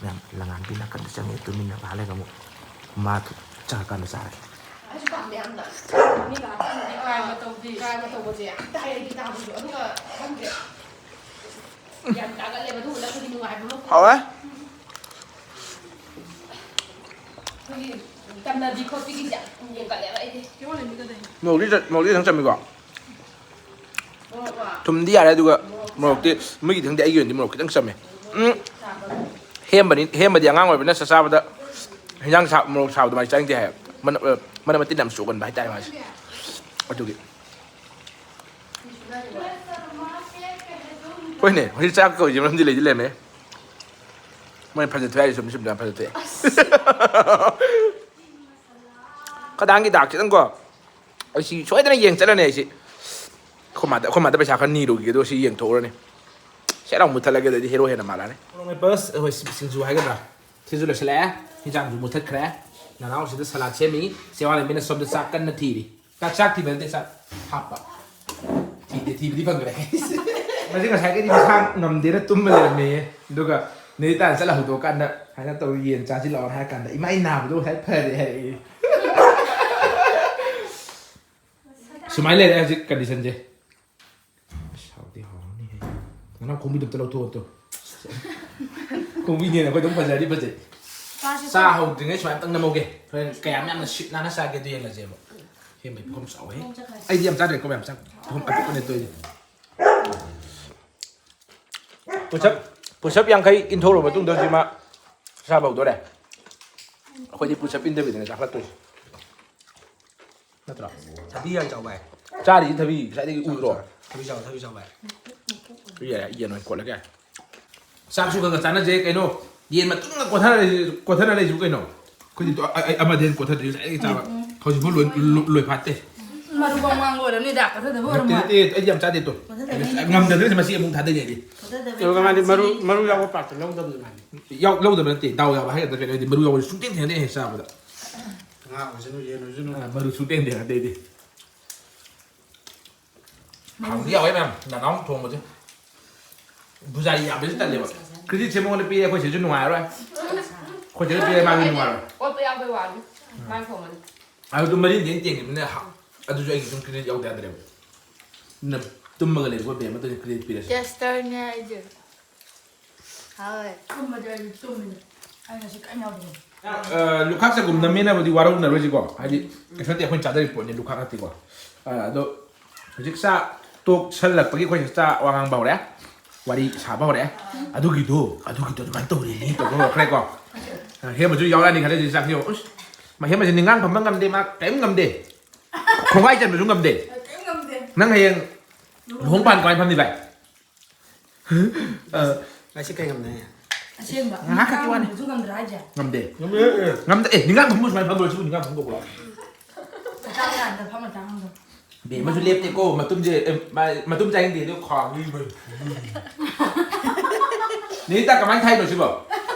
ꯃꯌꯥꯝ ꯂꯪꯉꯥꯟꯕꯤ ꯅꯥꯀꯟꯗ ꯆꯪꯉꯦ, ꯇꯨꯃꯤꯟꯅ ꯉꯥꯏꯍꯥꯛ ꯂꯩꯔꯒ ꯑꯃꯨꯛ ꯃꯥ ꯆꯪꯉꯀꯥꯟꯗ ꯆꯥꯔꯒꯦ꯫ ꯑꯩꯁꯨ ꯄꯥꯝꯃꯦ ꯌꯥꯝꯅ꯫ ꯃꯤ ꯂꯥꯛꯑꯀꯥꯟꯗꯗꯤ ꯀ꯭ꯔꯥꯏꯝꯒ ꯇꯧꯕꯤ꯫ ꯀ꯭ꯔꯥꯏꯝꯒ ꯇꯧꯕꯁꯦ ꯑꯝꯇ ꯍꯩꯔꯗꯤ ꯇꯥꯕꯁꯨ꯫ ꯑꯗꯨꯒ ꯈꯪꯗꯦ꯫ ꯌꯥꯝ ꯇꯥꯒꯜꯂꯦꯕ ꯑꯗꯨꯒꯨꯝꯕꯗ ꯑꯩꯈꯣꯏꯗꯤ ꯅꯨꯡꯉꯥꯏꯕ ꯑꯃ꯫ ꯍꯥꯎꯋꯦ꯫ ꯑꯩꯈꯣꯏꯒꯤ ꯇꯝꯅꯕꯤ ꯈꯣꯠꯄꯤꯒꯤꯁꯦ ꯌꯥꯝ ꯌꯦꯡꯒꯜꯂꯦꯕ ꯑꯩꯗꯤ꯫ ꯃꯣꯔꯣꯛꯇꯤ ꯆ-, ꯃꯣꯔꯣꯛꯇꯤ ꯈꯤꯇꯪ ꯆꯝꯃꯤꯀꯣ? ꯃꯣꯔꯣꯛꯂꯣ? ꯊꯨꯝꯗꯤ ꯌꯥꯔꯦ, ꯑꯗꯨꯒ ꯃꯣꯔꯣꯛꯇꯤ ꯃꯣꯏꯒꯤꯗꯤ ꯈꯪꯗꯦ, ꯑꯩꯒꯤ ꯑꯣꯏꯅꯗꯤ ꯃꯣꯔꯣꯛ ꯈꯤꯇꯪ ꯆꯝꯃꯦ꯫ ꯎꯝ꯫ ꯍꯦꯝꯕꯅꯤ, ꯍꯦꯝꯕꯗꯤ ꯑꯉꯥꯡ ꯑꯣꯏꯕꯅꯤꯅ ꯆꯥꯛ ꯆꯥꯕꯗ ꯍꯤꯟꯖꯥꯡ ꯁꯥ-, ꯃꯣꯔꯣꯛ ꯁꯥꯕ ꯑꯗꯨꯃꯥꯏꯅ ꯆꯥꯅꯤꯡꯗꯦ ꯍꯥꯏꯌꯦ꯫ ꯃꯅꯝ ꯑ, ꯃꯅꯝ ꯃꯇꯤꯟ ꯌꯥꯝ ꯆꯨꯒꯟꯕ ꯍꯥꯏꯇꯥꯔꯦ ꯃꯥꯁꯦ꯫ ꯑꯗꯨꯒꯤ꯫ ꯍꯣꯏꯅꯦ, ꯍꯧꯖꯤꯛ ꯆꯥꯛ ꯀꯧꯔꯤꯁꯦ ꯃꯔꯝꯗꯤ ꯂꯩꯗꯤ ꯂꯩꯔꯝꯃꯦ꯫ ꯃꯣꯏ ꯐꯖꯊꯣꯛꯑꯦ ꯍꯥꯏꯁꯦ ꯆꯨꯝꯗꯤ ꯆꯨꯝꯗꯤ ꯌꯥꯝ ꯐꯖꯊꯣꯛꯑꯦ꯫ ꯈꯗꯥꯡꯒꯤ ꯗꯥꯛ ꯈꯤꯇꯪꯀꯣ꯫ ꯑꯩ ꯁꯤ ꯁꯣꯏꯗꯅ ꯌꯦꯡ ꯆꯠꯂꯅꯤ ꯑꯩꯁꯤ꯫ ꯑꯩꯈꯣꯏ ꯃꯥꯗ, ꯑꯩꯈꯣꯏ ꯃꯥꯗ ꯄꯩꯁꯥ ꯈꯔ ꯅꯤꯔꯨꯒꯦ, ꯑꯗꯨꯒ ꯁꯤ ꯌꯦꯡꯊꯣꯛꯎꯔꯅꯤ꯫ ꯁꯦꯠ ꯂꯥꯎ ꯃꯨꯠꯊꯠꯂꯒꯦ, ꯑꯗꯩꯗꯤ ꯍꯦꯔꯣ ꯍꯦꯟꯅ ꯃꯥꯜꯂꯛꯑꯅꯤ꯫ ꯃꯣꯔꯣꯛ ꯃꯦꯠꯄ, ꯑꯩꯈꯣꯏ ꯁꯤ-, ꯁꯤꯡꯖꯨ ꯍꯥꯏꯒꯗ꯭ꯔꯥ? ꯁꯤꯁꯨ ꯂꯣꯏꯁꯤꯜꯂꯛꯑꯦ꯫ ꯍꯤꯟꯖꯥꯡꯁꯨ ꯃꯨꯠꯊꯠꯈ꯭ꯔꯦ꯫ ꯅꯅꯥꯎꯁꯤꯗ ꯁꯂꯥꯗ ꯁꯦꯝꯃꯤ꯫ ꯆꯦ ꯋꯥꯡꯂꯦꯝꯕꯤꯅ ꯁꯣꯝꯗ ꯆꯥꯛ ꯀꯟꯅ ꯊꯤꯔꯤ꯫ ꯆꯥꯛ, ꯆꯥꯛ ꯊꯤꯕ ꯅꯠꯇꯦ, ꯆꯥꯛ ꯍꯥꯞꯄ꯫ ꯊꯤꯗꯦ, ꯊꯤꯕꯗꯤ ꯐꯪꯗ꯭ꯔꯦ꯫ ꯃꯁꯤ ꯉꯁꯥꯏꯒꯗꯤ ꯃꯁꯥ ꯉꯝꯗꯦꯅ ꯇꯨꯝꯕ ꯂꯩꯔꯝꯃꯦꯌꯦ꯫ ꯑꯗꯨꯒ ꯅꯦꯅꯦꯇꯥꯅ ꯆꯠꯂ ꯍꯧꯗꯣꯛꯑꯀꯥꯟꯗ, "ꯁꯨꯃꯥꯏꯅ ꯇꯧꯔ ꯌꯦꯟ ꯆꯥꯁꯤ ꯂꯥꯛꯑꯣꯅ" ꯍꯥꯏꯔ ꯀꯥꯟꯗ, "ꯏꯃꯥ, ꯑꯩ ꯅꯥꯕꯗꯣ ꯉꯁꯥꯏ ꯐꯔꯦ" ꯍꯥꯏꯔꯛꯑꯦ꯫ ꯁꯨꯃꯥꯏꯅ ꯂꯩꯔꯦ ꯍꯧꯖꯤꯛ ꯀꯟꯗꯤꯁꯟꯁꯦ꯫ ꯑꯁ, ꯍꯥꯎꯗꯤ ꯍꯥꯎꯔꯅꯤꯍꯦ꯫ ꯅꯅꯥꯎ ꯈꯣꯡꯕꯤꯗꯣ ꯑꯝꯇ ꯂꯧꯊꯣꯛꯑꯣ ꯇꯨ꯫ ꯈꯣꯡꯕꯤꯅꯦꯅ ꯑꯩꯈꯣꯏ ꯑꯗꯨꯝ ꯐꯖꯔꯗꯤ ꯐꯖꯩ꯫ ꯆꯥꯁꯤ ꯆꯥ ꯇꯨ꯫ ꯍꯧꯗ꯭ꯔꯤꯉꯩ ꯁꯨꯃꯥꯏꯅ ꯑꯝꯇꯪ ꯅꯝꯍꯧꯒꯦ꯫ ꯍꯣꯔꯦꯟ ꯀꯌꯥꯝ ꯌꯥꯝꯅ ꯁꯤꯠ ꯅꯥꯟꯅ ꯆꯥꯒꯦ ꯑꯗꯨ ꯌꯦꯡꯉꯁꯦꯕ꯫ ꯍꯦꯟꯕꯩ ꯄꯨꯈꯝ ꯆꯥꯎꯋꯦ꯫ ꯄꯨꯈꯝ ꯆꯥꯈꯥꯏꯁꯤ꯫ ꯑꯩꯗꯤ ꯌꯥꯝ ꯆꯥꯗ꯭ꯔꯦꯀꯣ, ꯃꯌꯥꯝ ꯆꯥ-, ꯄꯨꯈꯝ ꯑꯄꯤꯛꯄꯅꯦ ꯇꯣꯏꯗꯤ꯫ Push up, push up ꯌꯥꯡꯈꯩ ꯏꯟꯊꯣꯛꯎꯔ ꯃꯇꯨꯡꯗ ꯍꯧꯖꯤꯛ ꯃꯥ ꯆꯥꯕ ꯍꯧꯗꯣꯔꯦ꯫ ꯑꯩꯈꯣꯏꯗꯤ push up ꯏꯟꯗꯕꯤꯗꯅꯦ ꯆꯥꯈꯠꯂꯛꯇꯣꯏꯁꯦ꯫ ꯅꯠꯇ꯭ꯔꯣ? ꯊꯕꯤ ꯌꯥꯝ ꯆꯥꯎꯕ ꯍꯥꯏ꯫ ꯆꯥꯔꯤꯁꯤ ꯊꯕꯤ ꯉꯁꯥꯏꯗꯒꯤ ꯎꯗ꯭ꯔꯣ? ꯊꯕꯤ ꯆꯥꯎ, ꯊꯕꯤ ꯆꯥꯎꯕ ꯍꯥꯏ꯫ ꯌꯥꯔꯦ, ꯌꯦꯟ ꯑꯣꯏꯅ ꯀꯣꯠꯂꯒꯦ꯫ ꯆꯥꯛꯁꯨ ꯈꯔ ꯈꯔ ꯆꯥꯅꯁꯦ ꯀꯩꯅꯣ꯫ ꯌꯦꯟ ꯃꯇꯨꯡꯗ ꯀꯣꯊꯔ ꯂꯩꯁꯤ, ꯀꯣꯊꯔ ꯂꯩꯁꯤꯕꯨ ꯀꯩꯅꯣ? ꯑꯩꯈꯣꯏꯗꯤ ꯇꯣ-, ꯑ-, ꯑ-, ꯑꯃꯗꯩ ꯍꯦꯟꯅ ꯀꯣꯊꯗ꯭ꯔꯤ ꯉꯁꯥꯏꯗꯒꯤ ꯆꯥꯕ꯫ ꯎꯝ꯫ ꯍꯧꯖꯤꯛꯐꯥꯎ ꯂꯣꯏ-, ꯂꯣ-, ꯂꯣꯏꯐꯥꯠꯇꯦ꯫ ꯃꯔꯨ ꯃꯪ ꯃꯪ ꯂꯣꯏꯔꯝꯅꯤ, ꯗꯥꯛ ꯀꯣꯊꯗꯕ ꯅꯠꯇꯦ, ꯑꯣꯏꯔꯝꯃꯣꯏ꯫ ꯅꯠꯇꯦ, ꯑꯩꯗꯤ ꯌꯥꯝ ꯆꯥꯗꯦ ꯇꯣ꯫ ꯀꯣꯊꯗꯕꯩꯅꯦ꯫ ꯉꯝꯗꯕꯅꯤꯅ ꯃꯁꯤ ꯑꯃꯨꯛ ꯊꯥꯗꯩꯅꯦ ꯑꯩꯗꯤ꯫ ꯀꯣꯊꯗꯕꯩ ꯑꯗꯨꯒ ꯃꯥꯗꯤ ꯃꯔꯨ, ꯆꯥꯁꯤ꯫ ꯃꯔꯨ ꯌꯥꯎꯕ ꯄꯥꯛꯇ ꯂꯧꯗꯕꯅꯤ ꯃꯥꯗꯤ꯫ ꯌꯥꯎ-, ꯂꯧꯗꯕ ꯅꯠꯇꯦ, ꯗꯥꯎ ꯌꯥꯕ ꯍꯥꯏꯒꯗ꯭ꯔꯥ ꯀꯩꯅꯣ, ꯑꯩꯗꯤ ꯃꯔꯨ ꯌꯥꯎꯕꯁꯦ ꯁꯨꯡꯊꯦꯡ ꯊꯦꯡꯅꯗꯦ ꯍꯦꯛ ꯆꯥꯕꯗ꯫ ꯉꯥ ꯑꯣꯏꯁꯅꯨ, ꯌꯦꯟ ꯑꯣꯏꯁꯅꯨ꯫ ꯑ, ꯃꯔꯨ ꯁꯨꯡꯊꯦꯡ ꯊꯦꯡꯅꯗꯦ ꯑꯩꯗꯤ꯫ ꯍꯥꯎꯗꯤ ꯌꯥꯎꯋꯦ ꯃꯌꯥꯝ, ꯅꯅꯥꯎ ꯊꯣꯡꯕꯁꯦ꯫ ꯄꯨꯖꯥꯔꯤ ꯌꯥꯝꯕꯁꯦ ꯇꯜꯂꯦꯕ꯫ Creditꯁꯦ ꯃꯉꯣꯟꯗ ꯄꯤꯔꯦ, ꯑꯩꯈꯣꯏ ꯆꯦꯁꯨ ꯅꯨꯡꯉꯥꯏꯔꯔꯣꯏ꯫ ꯑꯩꯈꯣꯏ ꯆꯦꯗ ꯄꯤꯔꯦ, ꯃꯥꯁꯨ ꯅꯨꯡꯉꯥꯏꯔꯣꯏ꯫ ꯑꯣꯠꯄ ꯌꯥꯎꯕꯩ ꯋꯥꯅꯤ꯫ ꯃꯥꯅ ꯊꯣꯡꯕꯅꯤ꯫ ꯑꯗꯨ ꯃꯔꯤꯟꯗꯤ ꯑꯩꯅ ꯇꯦꯡꯈꯤꯕꯅꯤꯅ ꯍꯥ-, ꯑꯗꯨꯁꯨ ꯑꯩꯒꯤ ꯑꯗꯨꯝ credit ꯌꯥꯎꯗ ꯌꯥꯗ꯭ꯔꯦꯕ꯫ ꯑꯗꯨꯅ ꯇꯨꯝꯃꯒ ꯂꯩꯕ ꯈꯣꯠꯄ ꯑꯃꯠꯇ credit ꯄꯤꯔꯁꯦ꯫ Testerꯅꯦ ꯑꯩꯁꯦ꯫ ꯍꯣꯏ꯫ ꯇꯨꯝꯕꯗꯤ ꯑꯩꯁꯨ ꯇꯨꯝꯃꯤꯅꯦ꯫ ꯑꯩ ꯉꯁꯤ ꯀꯔꯤꯝ ꯌꯥꯎꯗꯦ꯫ ꯑ, ꯂꯨꯈꯥꯛ ꯆꯒꯨꯝ ꯅꯝꯃꯦꯅꯕꯨꯗꯤ ꯋꯥꯔꯧꯅꯔꯣꯏꯁꯤꯀꯣ꯫ ꯍꯥꯏꯗꯤ, ꯀꯩꯁꯨ ꯅꯠꯇꯦ, ꯑꯩꯈꯣꯏꯅ ꯆꯥꯗꯔꯤꯕ ꯄꯣꯠꯅꯤ, ꯂꯨꯈꯥꯛ ꯅꯠꯇꯦꯀꯣ꯫ ꯑ, ꯑꯗꯣ ꯍꯧꯖꯤꯛ ꯆꯥ ꯇꯣꯛꯁꯜꯂꯛꯄꯒꯤ ꯑꯩꯈꯣꯏꯁꯦ ꯆꯥ ꯋꯥ ꯉꯥꯡꯕ ꯍꯧꯔꯦ, ꯋꯥꯔꯤ ꯁꯥꯕ ꯍꯧꯔꯦ꯫ "ꯑꯗꯨꯒꯤꯗꯣ, ꯑꯗꯨꯒꯤꯗꯣ ꯑꯗꯨꯃꯥꯏꯅ ꯇꯧꯔꯤꯅꯤ" ꯇꯧꯕ ꯍꯧꯔꯛꯈ꯭ꯔꯦꯀꯣ꯫ ꯑ, ꯍꯦꯟꯕꯁꯨ ꯌꯥꯎꯔꯛꯑꯅꯤ ꯈꯜꯂꯦ ꯍꯧꯖꯤꯛ ꯆꯥꯛꯁꯤ ꯌꯦꯡꯉꯣ꯫ ꯎꯁ! ꯃꯍꯦꯝ ꯑꯁꯤ ꯅꯤꯡꯉꯥꯡ ꯐꯝꯕ ꯉꯝꯗꯦ, ꯃꯥ ꯀꯔꯤꯝ ꯉꯝꯗꯦ꯫ ꯈꯣꯡꯒꯥꯏ ꯆꯟꯕꯁꯨ ꯉꯝꯗꯦ꯫ ꯀꯔꯤꯝ ꯉꯝꯗꯦ꯫ ꯅꯪ ꯍꯌꯦꯡ ꯂꯨꯍꯣꯡ ꯄꯥꯟ ꯀꯃꯥꯏꯅ ꯐꯝꯅꯤ ꯚꯥꯏ? ꯑ, ꯉꯁꯤ ꯀꯩ ꯉꯝꯅꯤ? ꯑꯁꯦꯡꯕ꯫ ꯉꯥꯏꯍꯥꯛ ꯈꯛꯀꯤ ꯋꯥꯅꯤ꯫ ꯅꯤꯡꯉꯥꯡ ꯐꯝꯕꯁꯨ ꯉꯝꯗ꯭ꯔꯥ ꯍꯥꯏꯁꯦ? ꯉꯝꯗꯦ꯫ ꯉꯝꯗꯦ, ꯑꯦ, ꯉꯝꯗꯦ꯫ ꯑꯦ, ꯅꯤꯡꯉꯥꯡ ꯐꯝꯕ ꯁꯨꯃꯥꯏꯅ ꯐꯝꯕ꯭ꯔꯣ? ꯁꯤꯕꯨ ꯅꯤꯡꯉꯥꯡ ꯐꯝꯕ ꯀꯧꯕ꯭ꯔꯣ? ꯆꯥꯛ ꯀꯥꯟꯗ ꯐꯝꯃ ꯆꯥ ꯉꯝꯗꯕ꯫ ꯕꯦꯝꯃꯁꯨ ꯂꯦꯞꯇꯦꯀꯣ, ꯃꯇꯨꯝꯁꯦ, ꯑꯦ, ꯃꯥ-, ꯃꯇꯨꯝ ꯆꯥꯅꯤꯡꯗꯦ, ꯑꯗꯨ ꯈꯥꯡꯉꯤ꯫ ꯅꯦꯅꯤꯇꯥ, ꯀꯃꯥꯏꯅ ꯊꯥꯏꯅꯣ ꯁꯤꯕꯣ?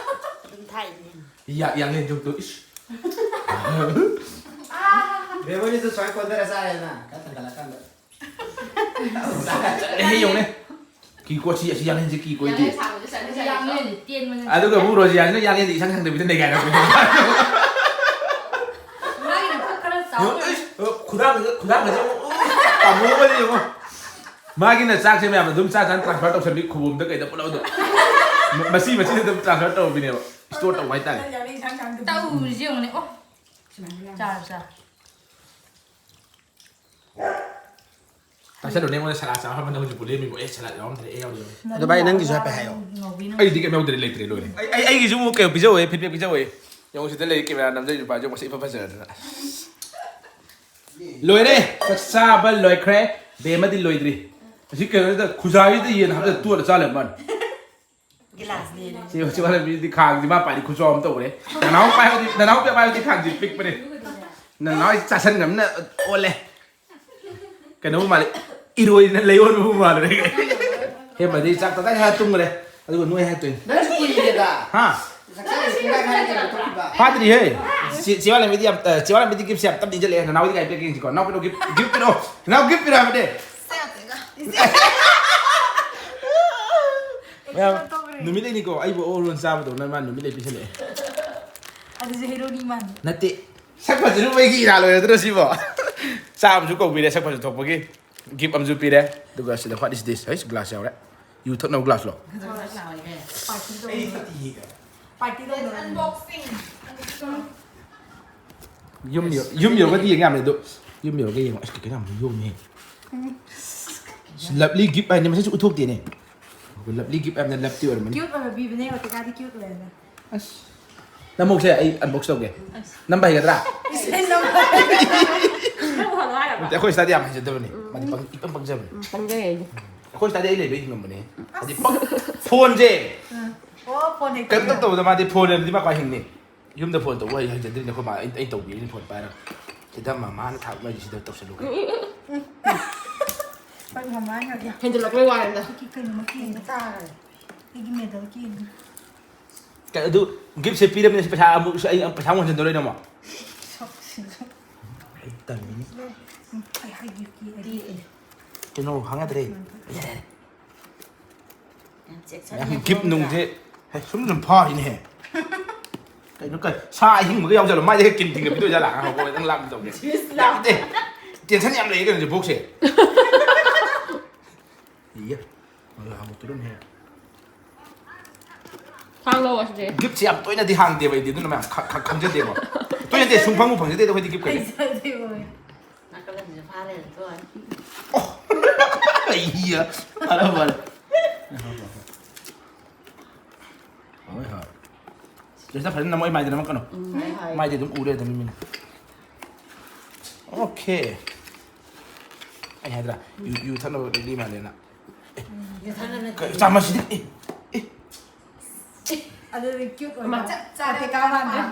ꯑꯗꯨꯝ ꯊꯥꯏꯅꯦ꯫ ꯌꯥ-, ꯌꯥꯡꯂꯦꯟ ꯖꯨꯝ ꯇꯧ, ꯏꯁ꯫ ꯕꯦꯝꯃꯅꯤꯁꯨ ꯁꯨꯃꯥꯏꯅ ꯀꯣꯟꯊꯔ ꯆꯥꯔꯦꯗꯅ, ꯈꯔ ꯊꯥꯡꯒꯠꯂꯀꯥꯟꯗ꯫ ꯆꯠꯂꯦꯍꯦ, ꯌꯦꯡꯉꯨꯅꯦ꯫ ꯀꯤ ꯀꯣꯠꯁꯤ, ꯑꯁꯤ ꯌꯥꯡꯂꯦꯟꯁꯦ ꯀꯤ ꯀꯣꯏꯗꯦ꯫ ꯌꯥꯡꯂꯦꯟ ꯁꯥꯡꯕꯁꯦ ꯆꯠꯂꯦ, ꯆꯠꯂꯦ꯫ ꯌꯥꯡꯂꯦꯟꯁꯦ ꯇꯦꯟꯕꯅ ꯃꯥꯗꯤ ꯌꯥꯡꯂꯦꯟꯗꯤ ꯏꯁꯥꯡ ꯁꯥꯡꯗꯕꯤꯗ ꯅꯩꯒꯥꯏꯔꯛꯄꯅꯦ꯫ ꯃꯥꯒꯤꯅ ꯄꯨꯛ ꯈꯔ ꯆꯥꯎ꯫ ꯌꯦꯡꯉꯨ, ꯏꯁ, ꯈꯨꯗꯥꯡꯒꯁꯦ, ꯈꯨꯗꯥꯡꯒꯁꯦ ꯌꯦꯡꯉꯨ, ꯎ, ꯄꯥꯝꯕꯣꯝ ꯑꯃꯗꯤ ꯌꯦꯡꯉꯨ꯫ ꯃꯥꯒꯤꯅ ꯆꯥꯛꯁꯦ ꯃꯌꯥꯝ ꯑꯗꯨꯝ ꯆꯥ ꯆꯥꯅ transfer ꯇꯧꯁꯟꯕꯤ, ꯈꯨꯕꯣꯝꯗ ꯀꯩꯗ ꯄꯨꯂꯞ ꯑꯗꯨꯝ꯫ ꯃ-, ꯃꯆꯤ ꯃꯆꯤꯗ ꯑꯗꯨꯝ transfer ꯇꯧꯕꯤꯅꯦꯕ꯫ Store ꯇꯧꯕ ꯍꯥꯏꯇꯥꯔꯦ꯫ ꯇꯧꯔꯤꯁꯦ ꯌꯦꯡꯉꯨꯅꯦ꯫ ꯑꯣ꯫ ꯆꯥꯔꯣ, ꯆꯥꯔꯣ꯫ ꯆꯥꯁꯜꯂꯨꯅꯦ, ꯑꯩꯉꯣꯟꯗ ꯁꯂꯥꯠ ꯆꯥꯕ ꯍꯥꯏꯕ ꯅꯪ ꯍꯧꯖꯤꯛꯄꯨ ꯂꯦꯝꯃꯤꯕꯣ? ꯑꯦ, ꯁꯂꯥꯠ ꯌꯥꯎꯔꯝꯗ꯭ꯔꯦ, ꯑꯦ, ꯌꯥꯎꯔꯤ, ꯌꯥꯎꯔꯤ꯫ ꯑꯗꯣ ꯚꯥꯏ, ꯅꯪꯒꯤꯁꯨ ꯍꯥꯏꯐꯦꯠ ꯍꯥꯏꯌꯣ꯫ ꯉꯧꯕꯤ ꯅꯪ꯫ ꯑꯩꯗꯤ ꯀꯩꯝ ꯌꯥꯎꯗ꯭ꯔꯦ, ꯂꯩꯇ꯭ꯔꯦ, ꯂꯣꯏꯔꯦ꯫ ꯑꯩ, ꯑꯩ, ꯑꯩꯒꯤꯁꯨ ꯑꯃꯨꯛ ꯀꯩꯅꯣ ꯄꯤꯖꯧꯋꯦ, feedback ꯄꯤꯖꯧꯋꯦ꯫ ꯌꯦꯡꯉꯨ, ꯁꯤꯗ ꯂꯩ, camera ꯅꯝꯖꯔꯤ ꯅꯨꯄꯥꯁꯦ ꯃꯁꯛ ꯏꯐ ꯐꯖꯔꯗꯅ꯫ ꯂꯣꯏꯔꯦ, ꯆꯥꯛ ꯆꯥꯕ ꯂꯣꯏꯈ꯭ꯔꯦ꯫ ꯕꯦꯝꯃꯗꯤ ꯂꯣꯏꯗ꯭ꯔꯤ꯫ ꯍꯧꯖꯤꯛ ꯀꯩꯅꯣꯗ, ꯈꯨꯖꯥꯏꯁꯤꯗ ꯌꯦꯟ ꯍꯥꯞꯆꯤꯜꯂ ꯇꯣꯠꯂ ꯆꯥ ꯂꯩꯔꯝꯕ ꯋꯥꯅꯤ꯫ ꯒꯤꯂꯥꯁꯅꯦꯅ꯫ ꯁꯤ, ꯁꯤ ꯋꯥꯠꯂꯝꯃꯤꯁꯤꯗꯤ ꯈꯥꯡꯁꯤ ꯃꯥ ꯄꯥꯏꯔꯤ ꯈꯨꯆꯥꯎ ꯑꯃ ꯇꯧꯔꯦ꯫ ꯅꯅꯥꯎ ꯄꯥꯏꯕꯗꯤ, ꯅꯅꯥꯎ ꯄꯥꯏꯕꯗꯤ ꯈꯥꯡꯁꯤ ꯄꯤꯛꯄꯅꯦ꯫ ꯅꯅꯥꯎ ꯆꯥꯁꯟꯈ꯭ꯔꯕꯅꯤꯅ ꯑꯣꯜꯂꯦ꯫ ꯀꯩꯅꯣꯕꯨ ꯃꯥꯜꯂꯦ, ꯏꯔꯣꯏꯅ ꯂꯩꯑꯣꯟꯕꯕꯨ ꯃꯥꯜꯂꯨꯔꯦ꯫ ꯍꯦꯃꯗꯤ ꯆꯥꯛ ꯇꯪꯈꯥꯏ ꯍꯥꯏꯔ ꯇꯨꯝꯈ꯭ꯔꯦ, ꯑꯗꯨꯒ ꯅꯣꯏ ꯍꯥꯏꯔꯛꯇꯣꯏꯅꯤ꯫ ꯅꯪꯁꯨ ꯀꯨꯏꯔꯦꯗ꯫ ꯍꯥ? ꯆꯥꯛ ꯆꯥꯕꯁꯤ ꯄꯨꯡꯈꯥꯏ ꯐꯥꯔꯦ ꯀꯩꯅꯣ ꯇꯣꯛꯈꯤꯕ꯫ ꯐꯥꯗ꯭ꯔꯤꯍꯦ꯫ ꯆꯦ, ꯆꯦ ꯋꯥꯠꯂꯝꯃꯤꯗꯤ ꯌꯥꯝ, ꯑ, ꯆꯦ ꯋꯥꯠꯂꯝꯃꯤꯗꯤ gift ꯁꯦ ꯌꯥꯝ ꯇꯞꯅ ꯏꯟꯖꯜꯂꯛꯑꯦ꯫ ꯅꯅꯥꯎꯗꯤ ꯀꯥꯏ ꯄꯤꯔꯛꯀꯦ ꯌꯦꯡꯁꯤꯀꯣ꯫ ꯅꯅꯥꯎ ꯀꯩꯅꯣ gift, gift ꯄꯤꯔꯛꯑꯣ꯫ ꯅꯅꯥꯎ gift ꯄꯤꯔꯛꯑꯣ ꯍꯥꯏꯕꯅꯦ꯫ ꯃꯌꯥꯝ, ꯅꯨꯃꯤꯠ ꯂꯩꯅꯤꯀꯣ, ꯑꯩꯕꯨ ꯑꯣꯔꯣꯟ ꯆꯥꯕꯗꯧꯅ ꯃꯥ ꯅꯨꯃꯤꯠ ꯂꯩ ꯄꯤꯁꯜꯂꯛꯑꯦ꯫ ꯑꯗꯨꯁꯨ ꯍꯦꯔꯣꯅꯤ ꯃꯥꯟꯕ꯫ ꯅꯠꯇꯦ, ꯁꯛ ꯐꯖꯔꯨꯕꯒꯤ ꯏꯔꯥ ꯂꯣꯏꯔꯗ꯭ꯔꯣ ꯁꯤꯕꯣ? ꯆꯥ ꯑꯃꯁꯨ ꯀꯧꯕꯤꯔꯦ, ꯁꯛ ꯐꯖ ꯊꯣꯛꯄꯒꯤ꯫ Gift ꯑꯃꯁꯨ ꯄꯤꯔꯦ꯫ ꯑꯗꯨꯒ ꯁꯤꯗ, what is this? H, glass ꯌꯥꯎꯔꯦ꯫ ꯌꯨ ꯊꯛꯅꯕ glass ꯂꯣ? ꯄꯥꯔꯇꯤ ꯇꯧꯅꯕ꯫ ꯄꯥꯔꯇꯤ ꯇꯧꯅꯕ꯫ Unboxing. ꯌꯨꯝ ꯌꯧ-, ꯌꯨꯝ ꯌꯧꯔꯒꯗꯤ ꯌꯦꯡ ꯌꯥꯕꯅꯦ, ꯑꯗꯣ ꯌꯨꯝ ꯌꯧꯔꯒ ꯌꯦꯡꯉꯣ꯫ ꯑꯁ, ꯀꯩꯅꯣ ꯌꯥꯝ ꯌꯣꯝꯃꯦ꯫ Lovely gift ꯍꯥꯏꯅꯦ, ꯃꯁꯛꯁꯨ ꯎꯠꯊꯣꯛꯇꯦꯅꯦ꯫ Lovely gift ꯍꯥꯏꯕꯅ love ꯇꯤ ꯑꯣꯏꯔꯝꯃꯅꯤ꯫ Cute ꯑꯣꯏꯕ ꯄꯤꯕꯅꯦ, ꯑꯣꯇꯤꯀꯥꯗꯤ cute ꯑꯣꯏꯕꯅꯦ꯫ ꯑꯁ꯫ ꯅꯃꯣꯛꯁꯦ ꯑꯩ unbox ꯇꯧꯒꯦ꯫ ꯅꯝꯕ ꯍꯩꯒꯗ꯭ꯔꯥ? ꯏꯁꯩ ꯅꯝꯕ ꯅꯪ ꯍꯜꯂꯣ ꯍꯥꯏꯔꯕ? ꯅꯠꯇꯦ, ꯑꯩꯈꯣꯏ ꯁꯤꯗꯗꯤ ꯌꯥꯝ ꯍꯩꯖꯗꯕꯅꯤ꯫ ꯃꯥꯗꯤ ꯄꯪ- ꯏꯄꯪ ꯄꯪꯖꯕꯅꯤ꯫ ꯄꯪꯖꯩ ꯑꯩꯗꯤ꯫ ꯑꯩꯈꯣꯏ ꯁꯤꯗꯗꯤ ꯑꯩ ꯂꯩꯕꯩ ꯍꯤꯡꯉꯝꯕꯅꯦ꯫ ꯍꯥꯏꯗꯤ ꯄꯪ- ꯐꯣꯟꯁꯦ ꯑꯣ ꯐꯣꯟ ꯍꯦꯛ ꯀꯩꯝꯇ ꯇꯧꯗ ꯃꯥꯗꯤ ꯐꯣꯟ ꯂꯩꯔꯗꯤ ꯃꯥ ꯀꯃꯥꯏ ꯍꯤꯡꯅꯤ? ꯌꯨꯝꯗ ꯐꯣꯟ ꯇꯧꯕ ꯍꯩ- ꯍꯩꯖꯗ꯭ꯔꯤꯅꯦ ꯑꯩꯈꯣꯏ ꯃꯥ꯫ ꯑꯩ ꯑꯩ ꯇꯧꯕꯤꯔꯤꯅꯤ ꯐꯣꯟ ꯄꯥꯏꯔꯒ꯫ ꯁꯤꯗ ꯃꯃꯥꯅ ꯊꯥꯛꯅꯔꯤꯁꯤꯗ ꯇꯧꯁꯜꯂꯨ꯫ ꯍꯣꯏ ꯃꯃꯥꯅ ꯍꯧꯖꯤꯛ ꯍꯦꯟꯖꯜꯂꯛꯄꯩ ꯋꯥꯅꯤꯗ꯫ ꯀꯩꯅꯣꯃ ꯀꯦꯟꯕ ꯇꯥꯔꯦ꯫ ꯑꯩꯒꯤ ꯃꯦꯗꯜ ꯀꯦꯟꯕ꯫ ꯀꯩ- ꯑꯗꯨ ꯒꯤꯐꯁꯦ ꯄꯤꯔꯕꯅꯤꯅ ꯁꯤ ꯄꯩꯁꯥ ꯑꯃꯨꯛ ꯑꯩ ꯄꯩꯁꯥ ꯑꯃꯨꯛ ꯍꯟꯖꯤꯟꯗꯣꯔꯣꯏ ꯅꯃꯣ? ꯁꯛꯁꯤꯡꯁꯨ ꯑꯩ ꯇꯜꯂꯤꯅꯤ꯫ ꯑꯩ ꯍꯥꯏꯒꯦ ꯀꯦ ꯑꯩ ꯀꯩꯅꯣ ꯍꯪꯒꯗ꯭ꯔꯦ꯫ ꯌꯥꯔꯦ, ꯌꯥꯔꯦ꯫ ꯌꯥꯝ ꯆꯦꯛꯁꯟꯅ ꯌꯥꯝ ꯒꯤꯐ ꯅꯨꯡꯁꯦ ꯍꯦ, ꯁꯨꯝ ꯁꯨꯝ ꯐꯥꯔꯤꯅꯦꯍꯦ꯫ ꯀꯩꯅꯣ ꯀꯩ ꯁꯥ ꯑꯍꯤꯡꯕꯒ ꯌꯥꯎꯖꯜꯂꯣ꯫ ꯃꯥꯏꯗ ꯍꯦꯛ ꯀꯤꯟ ꯊꯤꯟꯒ ꯄꯤꯗꯣꯏ ꯖꯥꯠꯂꯥ? ꯉꯥꯏꯈꯣ, ꯅꯪ ꯂꯥꯛꯀꯦ ꯇꯧꯒꯦ꯫ ꯅꯠꯇꯦ, ꯇꯦꯟꯁꯟ ꯌꯥꯝ ꯂꯩꯌꯦ ꯀꯩꯅꯣꯁꯦ ꯕꯣꯛꯁꯦ꯫ ꯏꯌꯥ, ꯃꯗꯨ ꯍꯥꯡꯗꯣꯛꯄꯤꯔꯝꯃꯦ꯫ ꯈꯥꯡꯂꯧ ꯑꯁꯤꯗꯤ꯫ ꯒꯤꯐꯁꯦ ꯌꯥꯝ ꯇꯣꯏꯅꯗꯤ ꯍꯥꯡꯗꯦꯕ ꯑꯩꯗꯤ, ꯑꯗꯨꯅ ꯃꯌꯥꯝ ꯈ- ꯈ- ꯈꯪꯖꯗꯦꯕ꯫ ꯇꯣꯏꯅꯗꯤ ꯁꯨꯡꯐꯪꯕꯨ ꯐꯪꯖꯗꯦꯗ ꯑꯩꯈꯣꯏꯗꯤ ꯒꯤꯐ ꯀꯩꯁꯦ꯫ ꯍꯩꯖꯗꯦ ꯍꯣꯏ꯫ ꯅꯥꯀꯜꯂꯝꯁꯤꯁꯨ ꯐꯥ ꯂꯩꯔꯦ ꯇꯣ꯫ ꯑꯩꯌꯥ, ꯐꯔꯦ, ꯐꯔꯦ꯫ ꯍꯣꯏ, ꯍꯣꯏ꯫ ꯖꯦꯁꯇ ꯐꯖꯅ ꯅꯝꯃꯣ, ꯑꯩ ꯃꯥꯏꯗ ꯅꯝꯃꯛꯀꯅꯨ꯫ ꯎꯝ, ꯍꯥꯏ, ꯍꯥꯏ꯫ ꯃꯥꯏꯗꯤ ꯑꯗꯨꯝ ꯎꯔꯦ ꯑꯗꯨꯝ ꯃꯤꯅ꯫ ꯑꯣꯀꯦ꯫ ꯑꯩ ꯍꯥꯏꯗ꯭ꯔꯥ? ꯌꯨ, ꯌꯨ ꯊꯛꯅꯕ ꯂꯩ ꯃꯥꯜꯂꯦꯅ꯫ ꯌꯨ ꯊꯛꯅꯕ ꯅꯠꯇꯦ꯫ ꯀ- ꯆꯥꯃꯁꯁꯤꯗꯤ, ꯑꯦ, ꯑꯦ꯫ ꯑꯗꯨꯗꯤ ꯀ꯭ꯌꯨꯠ ꯑꯣꯏꯕ ꯃꯥ- ꯆꯞ ꯆꯥꯕ ꯄꯥꯟꯗꯥ꯫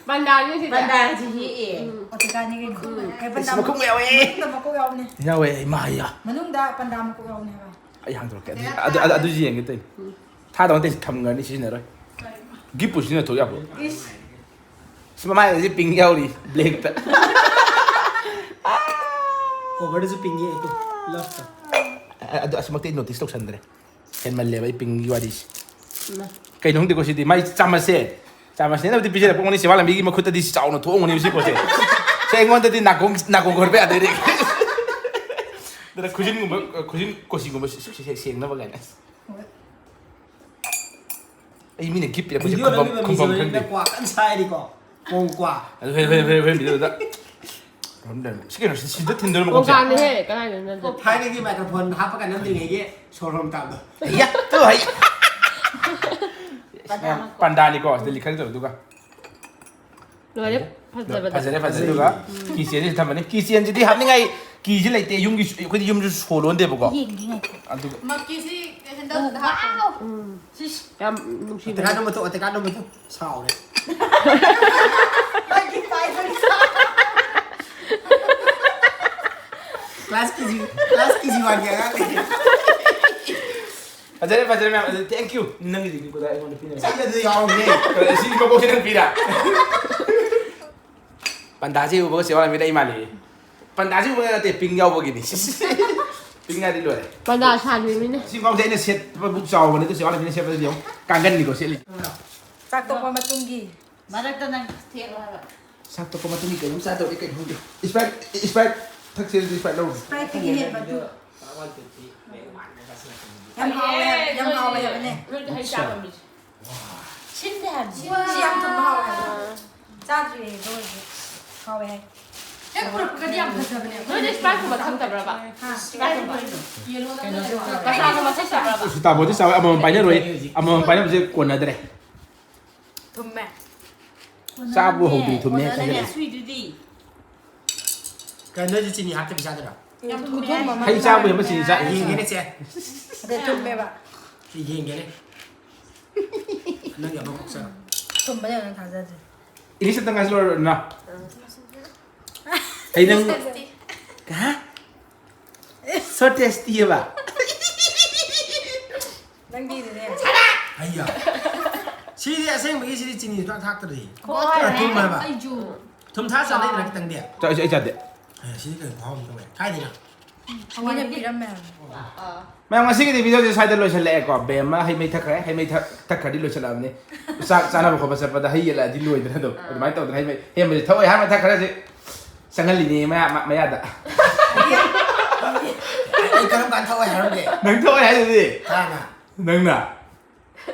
ꯄꯥꯟꯗꯥꯅꯤ ꯁꯤꯗꯤ꯫ ꯄꯥꯟꯗꯥꯁꯤ ꯌꯦꯛꯑꯦ꯫ ꯑꯣꯇꯤꯀꯥꯅꯤ ꯀꯩꯅꯣ꯫ ꯑꯦ, ꯄꯥꯟꯗꯥ ꯃꯈꯨꯝ ꯌꯥꯎꯋꯦ꯫ ꯃꯅꯨꯡꯗ ꯃꯀꯣꯛ ꯌꯥꯎꯕꯅꯦ꯫ ꯌꯥꯎꯋꯦ, ꯏꯃꯥ, ꯌꯥ꯫ ꯃꯅꯨꯡꯗ ꯄꯥꯟꯗꯥ ꯃꯀꯣꯛ ꯌꯥꯎꯕꯅꯦ ꯍꯥꯏꯕ꯫ ꯑꯩ ꯍꯥꯡꯗꯣꯔꯛꯀꯦ꯫ ꯑꯗꯨ, ꯑꯗꯨ, ꯑꯗꯨ, ꯑꯗꯨꯁꯨ ꯌꯦꯡꯒꯦ ꯇꯧꯅꯤ꯫ ꯊꯥꯗꯧ ꯅꯠꯇꯦ, ꯊꯝꯈ꯭ꯔꯅꯤ, ꯁꯤꯖꯤꯟꯅꯔꯣꯏ꯫ ꯒꯤꯐꯄꯨ ꯁꯤꯖꯤꯟꯅꯊꯣꯛ ꯌꯥꯕ꯭ꯔꯣ? ꯏꯁ꯫ ꯁꯤ ꯃꯃꯥꯏꯗꯗꯤ ꯄꯤꯡ ꯌꯥꯎꯔꯤ, ꯕ꯭ꯂꯦꯛꯇ꯫ ꯀꯣꯚꯔꯗꯁꯨ ꯄꯤꯡ ꯌꯦꯛꯑꯦ ꯇꯨ, ꯂꯞꯇ꯫ ꯑ-, ꯑꯗꯨ ꯑꯁꯤꯃꯛꯇꯤ ꯑꯩ ꯅꯣꯇꯤꯁ ꯇꯧꯁꯟꯗ꯭ꯔꯦ꯫ ꯍꯦꯟꯃꯜꯂꯦꯕ ꯑꯩ ꯄꯤꯡꯒꯤ ꯋꯥꯔꯤꯁꯦ꯫ ꯏꯃꯥ꯫ ꯀꯩꯅꯣ ꯈꯪꯗꯦꯀꯣ ꯁꯤꯗꯤ, ꯃꯥꯏ ꯆꯥꯃꯁꯁꯦ, ꯆꯥꯃꯁꯅꯦꯅꯕꯨꯗꯤ ꯄꯤꯖꯔꯛꯄ ꯑꯣꯏꯅꯤ, ꯁꯦꯕꯥ ꯂꯝꯕꯤꯒꯤ ꯃꯈꯨꯠꯇꯗꯤ ꯆꯥꯎꯅ ꯊꯣꯛꯑꯝꯒꯅꯤ ꯁꯤ ꯄꯣꯠꯁꯦ꯫ ꯁꯦ ꯑꯩꯉꯣꯟꯗꯗꯤ ꯅꯥꯀꯣꯡ, ꯅꯥꯀꯣꯡ ꯈꯣꯠꯄ ꯌꯥꯗꯣꯏꯅꯦ꯫ ꯑꯗꯨꯅ ꯈꯨꯖꯤꯟꯒꯨꯝꯕ, ꯈꯨꯖꯤꯟ ꯀꯣꯆꯤꯒꯨꯝꯕ ꯁꯤ-, ꯁꯤ-, ꯁꯤ-, ꯁꯦꯡꯅꯕ ꯀꯥꯏꯅ꯫ ꯑꯩ ꯃꯤꯅ ꯒꯤꯐ ꯄꯤꯔꯛꯄꯁꯦ ꯚꯤꯗꯤꯑꯣ ꯈꯨꯝꯐꯝ, ꯅꯝꯃꯤꯕ ꯈꯨꯝꯐꯝ ꯃꯤꯁꯦ ꯈꯪꯗꯦ꯫ ꯀ꯭ꯋꯥ ꯀꯟꯅ ꯁꯥꯏꯔꯤꯀꯣ꯫ ꯀꯣꯡ ꯀ꯭ꯋꯥ꯫ ꯑꯗꯨ ꯍꯣꯔꯦꯟ, ꯍꯣꯔꯦꯟ, ꯍꯣꯔꯦꯟ, ꯍꯣꯔꯦꯟ ꯚꯤꯗꯤꯑꯣꯗ꯫ ꯁꯤ ꯀꯩꯅꯣ, ꯁꯤ-, ꯁꯤꯗ ꯊꯤꯟꯗꯣꯏꯔꯣ ꯃꯀꯣꯛꯁꯦ? ꯀꯣꯡꯀꯥꯅꯦꯍꯦ, ꯀꯅꯥꯏꯗꯅꯣ? ꯊꯥꯏꯅꯒꯤ ꯃꯥꯏꯀ꯭ꯔꯣꯐꯣꯟ ꯍꯥꯞꯄꯒ ꯅꯝꯗ꯭ꯔꯤꯉꯩꯒꯤ ꯁꯣꯔ ꯍꯣꯟꯕ ꯇꯥꯕꯗꯣ꯫ ꯑꯌꯥ, ꯇꯨ ꯍꯩ꯫ ꯄꯥꯟꯗꯥ ꯃꯀꯣꯛ꯫ ꯄꯥꯟꯗꯥꯅꯤꯀꯣ, ꯁꯤꯗ ꯂꯤꯈꯠꯀꯗꯕꯗꯨꯒ꯫ ꯂꯣꯏꯔꯦ꯫ ꯐꯖꯕꯗ꯫ ꯐꯖꯔꯦ, ꯐꯖꯔꯦ꯫ ꯑꯗꯨꯒ ꯀꯤꯆꯦꯟꯁꯤꯗ ꯊꯝꯃꯅꯤ꯫ ꯀꯤꯆꯦꯟꯁꯤꯗꯤ ꯍꯥꯞꯅꯤꯡꯉꯥꯏ ꯀꯤꯁꯤ ꯂꯩꯇꯦ꯫ ꯌꯨꯝꯒꯤ, ꯑꯩꯈꯣꯏꯗꯤ ꯌꯨꯝꯁꯨ ꯁꯣ ꯂꯣꯟꯗꯦꯕꯀꯣ꯫ ꯌꯦꯡꯒꯦ ꯉꯥꯏꯈꯣ꯫ ꯑꯗꯨꯒ ꯃꯛꯀꯤꯁꯤ ꯀꯦꯟꯗꯜꯗꯨꯗ ꯍꯥꯞꯄꯣ꯫ ꯎꯝ꯫ ꯁꯤꯁ꯫ ꯌꯥꯝ ꯅꯨꯡꯁꯤꯕꯅꯦ꯫ ꯑꯇꯩ ꯀꯥꯟꯗ ꯃꯇꯨ-, ꯑꯇꯩ ꯀꯥꯟꯗ ꯃꯇꯨ꯫ ꯁꯥꯎꯔꯦ꯫ ꯃꯛꯀꯤ ꯄꯥꯏꯕꯒꯤ ꯁꯥꯎ-, class ꯀꯦ ꯖꯤ, class ꯀꯦ ꯖꯤ ꯋꯥꯟꯒꯤ ꯑꯉꯥꯡꯅꯦ꯫ ꯐꯖꯔꯦ, ꯐꯖꯔꯦ ꯃꯌꯥꯝ꯫ ꯑꯗꯨ thank you꯫ ꯅꯪꯒꯤꯗꯤ ꯀꯗꯥꯏ ꯑꯩꯉꯣꯟꯗ ꯄꯤꯅꯕ? ꯁꯤ ꯑꯗꯨ ꯌꯥꯎꯔꯝꯅꯦ꯫ ꯁꯤ ꯃꯀꯣꯛꯁꯤ ꯅꯪ ꯄꯤꯔ? ꯄꯟꯗꯥꯁꯤ ꯎꯕꯒ ꯆꯦꯋꯥ ꯂꯝꯕꯤꯗ ꯑꯩ ꯃꯥꯜꯂꯤ꯫ ꯄꯟꯗꯥꯁꯤ ꯎꯕꯒ ꯅꯠꯇꯦ, pink ꯌꯥꯎꯕꯒꯤꯅꯤ꯫ Pink ꯍꯥꯏꯗꯤ ꯂꯣꯏꯔꯦ꯫ ꯄꯟꯗꯥ ꯁꯥꯟꯕꯤꯃꯤꯅ꯫ ꯁꯤ ꯈꯣꯡꯎꯞꯁꯦ ꯑꯩꯅ ꯁꯦꯠꯄꯕꯨ ꯆꯥꯎꯕ ꯅꯠꯇꯦ, ꯆꯦꯋꯥ ꯂꯝꯕꯤꯅ ꯁꯦꯠꯄꯗꯗꯤ ꯌꯦꯡꯉꯨ꯫ ꯀꯥꯡꯒꯟꯅꯤꯀꯣ ꯁꯦꯠꯂꯤꯁꯦ꯫ ꯆꯥꯛ ꯇꯣꯛꯄ ꯃꯇꯨꯡꯒꯤ꯫ ꯃꯔꯛꯇ ꯅꯪ ꯊꯦꯡꯉꯣ ꯍꯥꯏꯕ꯫ ꯆꯥꯛ ꯇꯣꯛꯄ ꯃꯇꯨꯡꯒꯤ ꯀꯩꯅꯣꯝ ꯆꯥꯗꯧꯔꯤ ꯀꯩꯅꯣ ꯈꯪꯗꯦ꯫ Sprite, Sprite ꯊꯛꯁꯦ ꯑꯗꯨꯗꯤ Sprite ꯂꯧꯔꯨꯁꯤ꯫ Sprite ꯇꯒꯤ ꯍꯦꯟꯕ ꯑꯗꯨ꯫ ꯌꯥꯝ ꯍꯥꯎꯋꯦ, ꯌꯥꯝ ꯍꯥꯎꯋꯦ ꯍꯥꯏꯕꯅꯦ꯫ ꯅꯣꯏꯗꯤ ꯍꯩ ꯆꯥꯕ ꯃꯤꯁꯦ꯫ ꯁꯤꯟꯗꯦ ꯍꯥꯏꯕꯅꯤ꯫ ꯁꯤ ꯌꯥꯝ ꯊꯨꯝꯕ ꯍꯥꯎꯋꯦ ꯍꯥꯏꯕꯅꯦ꯫ ꯆꯥꯗ꯭ꯔꯤꯌꯦ ꯑꯗꯨ ꯑꯣꯏꯔꯁꯨ ꯍꯥꯎꯋꯦ ꯍꯥꯏ꯫ ꯍꯦꯛ ꯄꯨꯔꯛꯄꯒꯗꯤ ꯌꯥꯝ ꯐꯖꯕꯅꯦ꯫ ꯅꯣꯏꯗꯤ Sprite ꯀꯨꯝꯕ ꯊꯛꯇꯕ꯭ꯔꯕ? ꯍꯥ? Sprite ꯀꯨꯝꯕ꯫ ꯀꯩꯅꯣ ꯇꯧꯔꯒ꯫ ꯃꯆꯥꯒꯨꯝꯕ ꯊꯛꯇꯕ꯭ꯔꯕ? ꯁꯤ ꯇꯥꯃꯣꯗꯤ ꯆꯥꯎꯋꯦ, ꯑꯃꯃꯝ ꯄꯥꯏꯅꯔꯣꯏ꯫ ꯑꯃꯃꯝ ꯄꯥꯏꯅꯕꯁꯦ ꯀꯣꯟꯅꯗ꯭ꯔꯦ꯫ ꯊꯨꯝꯃꯦ꯫ ꯆꯥꯕꯨ ꯍꯧꯗ꯭ꯔꯤ, ꯊꯨꯝꯃꯦ ꯀꯣꯟꯅꯗ꯭ꯔꯦ꯫ ꯈꯟꯖꯤꯜꯂꯦ꯫ ꯁꯨꯏꯗꯨꯗꯤ꯫ ꯀꯩꯅꯣ, ꯅꯣꯏꯁꯨ ꯆꯤꯅꯤ ꯍꯥꯞꯇꯕꯤ ꯆꯥꯗꯣꯏꯔꯣ? ꯌꯥꯝ ꯊꯨꯝꯃꯦ꯫ ꯈꯨꯊꯨꯝ ꯑꯃ ꯍꯩ ꯆꯥꯕꯨ ꯍꯦꯟꯕ ꯆꯤꯅꯤ ꯆꯥ-, ꯌꯦꯡꯒꯦꯅꯦ, ꯆꯦ꯫ ꯑꯗꯩ ꯊꯨꯝꯃꯦꯕ꯫ ꯁꯤ ꯌꯦꯡꯒꯦꯅꯦ꯫ ꯅꯪꯒꯤ ꯑꯃ ꯀꯣꯛꯆꯔꯣ꯫ ꯊꯨꯝꯕꯅꯦ ꯅꯪ ꯊꯥꯖꯗ꯭ꯔꯤ꯫ English ꯑꯝꯇ ꯉꯥꯡꯁꯤꯜꯂꯣ, ꯔꯣꯅꯥ꯫ ꯑꯩ ꯅꯪ ꯀꯩ ꯍꯥ? So tasty ꯍꯥꯏꯕ꯫ ꯅꯪꯒꯤꯗꯨꯅꯦ꯫ ꯑꯩꯌꯥ꯫ ꯁꯤꯗꯤ ꯑꯁꯦꯡꯕꯒꯤ ꯁꯤꯗꯤ ꯆꯤꯅꯤ ꯁꯨꯡꯊꯥꯛ ꯊꯥꯛꯇ꯭ꯔꯤ꯫ ꯍꯣꯏ꯫ ꯈꯔ ꯊꯨꯝ ꯍꯥꯏꯕ꯫ ꯑꯩꯁꯨ꯫ ꯊꯨꯝ ꯊꯥꯛ ꯆꯥꯅꯩꯗꯅ ꯈꯤꯇꯪꯗꯤ꯫ ꯆꯥ-, ꯑꯩ, ꯑꯩ ꯆꯥꯗꯦ꯫ ꯑꯦ, ꯁꯤꯗꯤ ꯀꯩꯅꯣ ꯈꯨꯍꯥꯎ ꯑꯃ ꯇꯧꯋꯦ꯫ ꯀꯥꯏꯗꯩꯅꯣ? ꯃꯤꯅ ꯄꯤꯔꯝꯃꯦ ꯍꯥꯏꯕꯅꯦ꯫ ꯃꯌꯥꯝ, ꯉꯁꯤꯒꯤꯗꯤ video ꯁꯦ ꯁ꯭ꯋꯥꯏꯗ ꯂꯣꯏꯁꯤꯜꯂꯛꯑꯦꯀꯣ꯫ ꯕꯦꯝꯃ ꯍꯩ ꯃꯍꯤ ꯊꯛꯈ꯭ꯔꯦ꯫ ꯍꯩ ꯃꯍꯤ ꯊꯛ-, ꯊꯛꯈ꯭ꯔꯗꯤ ꯂꯣꯏꯁꯤꯜꯂꯛꯑꯕꯅꯤ꯫ ꯆꯥꯛ ꯆꯥꯅꯕ ꯈꯣꯠꯄ ꯆꯠꯄꯗ ꯍꯩ ꯌꯦꯜꯂꯛꯑꯗꯤ ꯂꯣꯏꯗꯅ ꯑꯗꯨꯝ꯫ ꯑꯥ꯫ ꯑꯗꯨꯃꯥꯏꯅ ꯇꯧꯗꯅ ꯍꯩ ꯃꯍꯤ ꯍꯦꯟꯕꯁꯦ ꯊꯛꯑꯣꯏ ꯍꯥꯏꯔꯝꯃ ꯊꯛꯈ꯭ꯔꯦ ꯍꯧꯖꯤꯛ꯫ ꯆꯪꯍꯜꯂꯤꯅꯦ ꯃꯌꯥ-, ꯃ-, ꯃꯌꯥꯗ꯫ ꯑꯩ ꯀꯔꯝ ꯀꯥꯟꯗ ꯊꯛꯑꯣꯏ ꯍꯥꯏꯔꯝꯒꯦ? ꯅꯪ ꯊꯛꯑꯣꯏ ꯍꯥꯏꯗꯨꯗꯤ꯫ ꯀꯅꯥꯅ? ꯅꯪꯅ꯫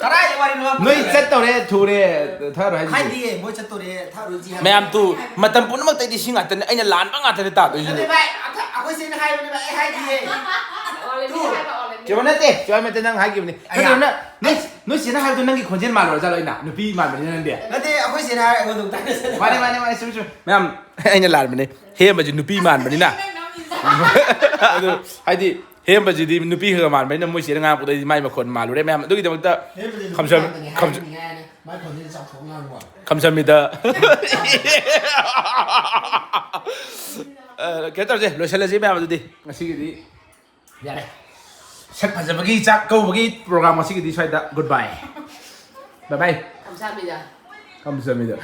ꯀꯗꯥꯏꯗ ꯋꯥꯔꯤꯅꯣ? ꯅꯣꯏ ꯆꯠꯇꯧꯔꯦ, ꯊꯨꯔꯦ, ꯊꯛꯑꯔꯣꯏ ꯍꯥꯏꯗꯨꯗꯤ꯫ ꯍꯥꯏꯗꯤꯌꯦ, ꯃꯣꯏ ꯆꯠꯇꯧꯔꯦ, ꯊꯛꯑꯔꯣꯏꯁꯤ ꯍꯥꯏꯕ꯫ ꯃꯌꯥꯝ ꯇꯨ, ꯃꯇꯝ ꯄꯨꯝꯅꯃꯛꯇ ꯑꯩꯗꯤ ꯁꯤ ꯉꯥꯛꯇꯅꯦ, ꯑꯩꯅ ꯂꯥꯟꯕ ꯉꯥꯛꯇꯅꯦ ꯇꯥꯗꯣꯏꯁꯦ꯫ ꯅꯠꯇꯦ ꯚꯥꯏ, ꯑꯩꯈꯣꯏ, ꯑꯩꯈꯣꯏ ꯆꯦꯅ ꯍꯥꯏꯕꯅꯦ ꯚꯥꯏ, ꯑꯩ ꯍꯥꯏꯗꯤꯌꯦ꯫ Already two. ꯍꯥꯏꯕ already꯫ ꯆꯦꯕ ꯅꯠꯇꯦ, ꯆꯦꯕ ꯅꯠꯇꯦ, ꯅꯪ ꯍꯥꯏꯈꯤꯕꯅꯦ꯫ ꯑꯌꯥ꯫ ꯅꯠꯇ꯭ꯔꯒꯅ, ꯅꯪ ꯅꯣꯏ ꯆꯦꯅ ꯍꯥꯏꯕꯗꯣ ꯅꯪꯒꯤ ꯈꯣꯟꯖꯦꯜ ꯃꯥꯜꯂꯨꯔꯖꯥꯠꯂꯣ? ꯑꯩꯅ ꯅꯨꯄꯤ ꯃꯥꯟꯕꯅꯤꯅ ꯅꯪꯗꯤ꯫ ꯅꯠꯇꯦ, ꯑꯩꯈꯣꯏ ꯆꯦꯅ ꯍꯥꯏꯔ ꯑꯩꯉꯣꯟꯗ ꯑꯃꯨꯛ ꯇꯥꯏꯅꯁꯜꯂꯦ꯫ ꯃꯥꯅꯦ ꯃꯥꯅꯦ ꯃꯥꯅꯦ, ꯆꯨꯝꯃꯤ ꯆꯨꯝꯃꯤ ꯃꯌꯥꯝ꯫ ꯑꯩꯅ ꯂꯥꯟꯕꯅꯦ, ꯍꯦꯝꯕꯁꯤ ꯅꯨꯄꯤ ꯃꯥꯟꯕꯅꯤꯅ꯫ ꯑꯗꯨ ꯍꯥꯏꯗꯤ ꯍꯦꯝꯕꯁꯤꯗꯤ ꯅꯨꯄꯤ ꯈꯔ ꯃꯥꯟꯕꯅꯤꯅ ꯃꯣꯏ ꯆꯦꯅ ꯉꯥꯡꯉꯛꯄꯗ ꯑꯩꯗꯤ ꯃꯥꯏ ꯃꯈꯣꯟ ꯃꯥꯜꯂꯨꯔꯦ ꯃꯌꯥꯝ꯫ ꯑꯗꯨꯒꯤꯗꯃꯛꯇ ꯈꯝꯁꯝ ꯈꯝꯁꯝ ꯃꯥꯏ ꯈꯣꯟꯖꯦꯜ ꯆꯥꯎꯊꯣꯛ ꯉꯥꯡꯕ꯫ ꯈꯝꯁꯝꯃꯤꯗ꯫ ꯑ, ꯀꯩꯅꯣ ꯇꯧꯔꯁꯦ, ꯂꯣꯏꯁꯤꯜꯂꯁꯤ ꯃꯌꯥꯝ꯫ ꯑꯗꯨꯗꯤ ꯉꯁꯤꯒꯤꯗꯤ ꯌꯥꯔꯦ꯫ ꯁꯛ ꯐꯖꯕꯒꯤ ꯆꯥꯛ ꯀꯧꯕꯒꯤ ꯄ꯭ꯔꯣꯒ꯭ꯔꯥꯝ ꯉꯁꯤꯒꯤꯗꯤ ꯁ꯭ꯋꯥꯏꯗ꯫ ꯒꯨꯗ ꯕꯥꯏ꯫ ꯕꯥꯏ ꯕꯥꯏ꯫ ꯀꯝꯁꯥꯃꯤꯗ꯫ ꯈꯝꯁꯝꯃꯤꯗ꯫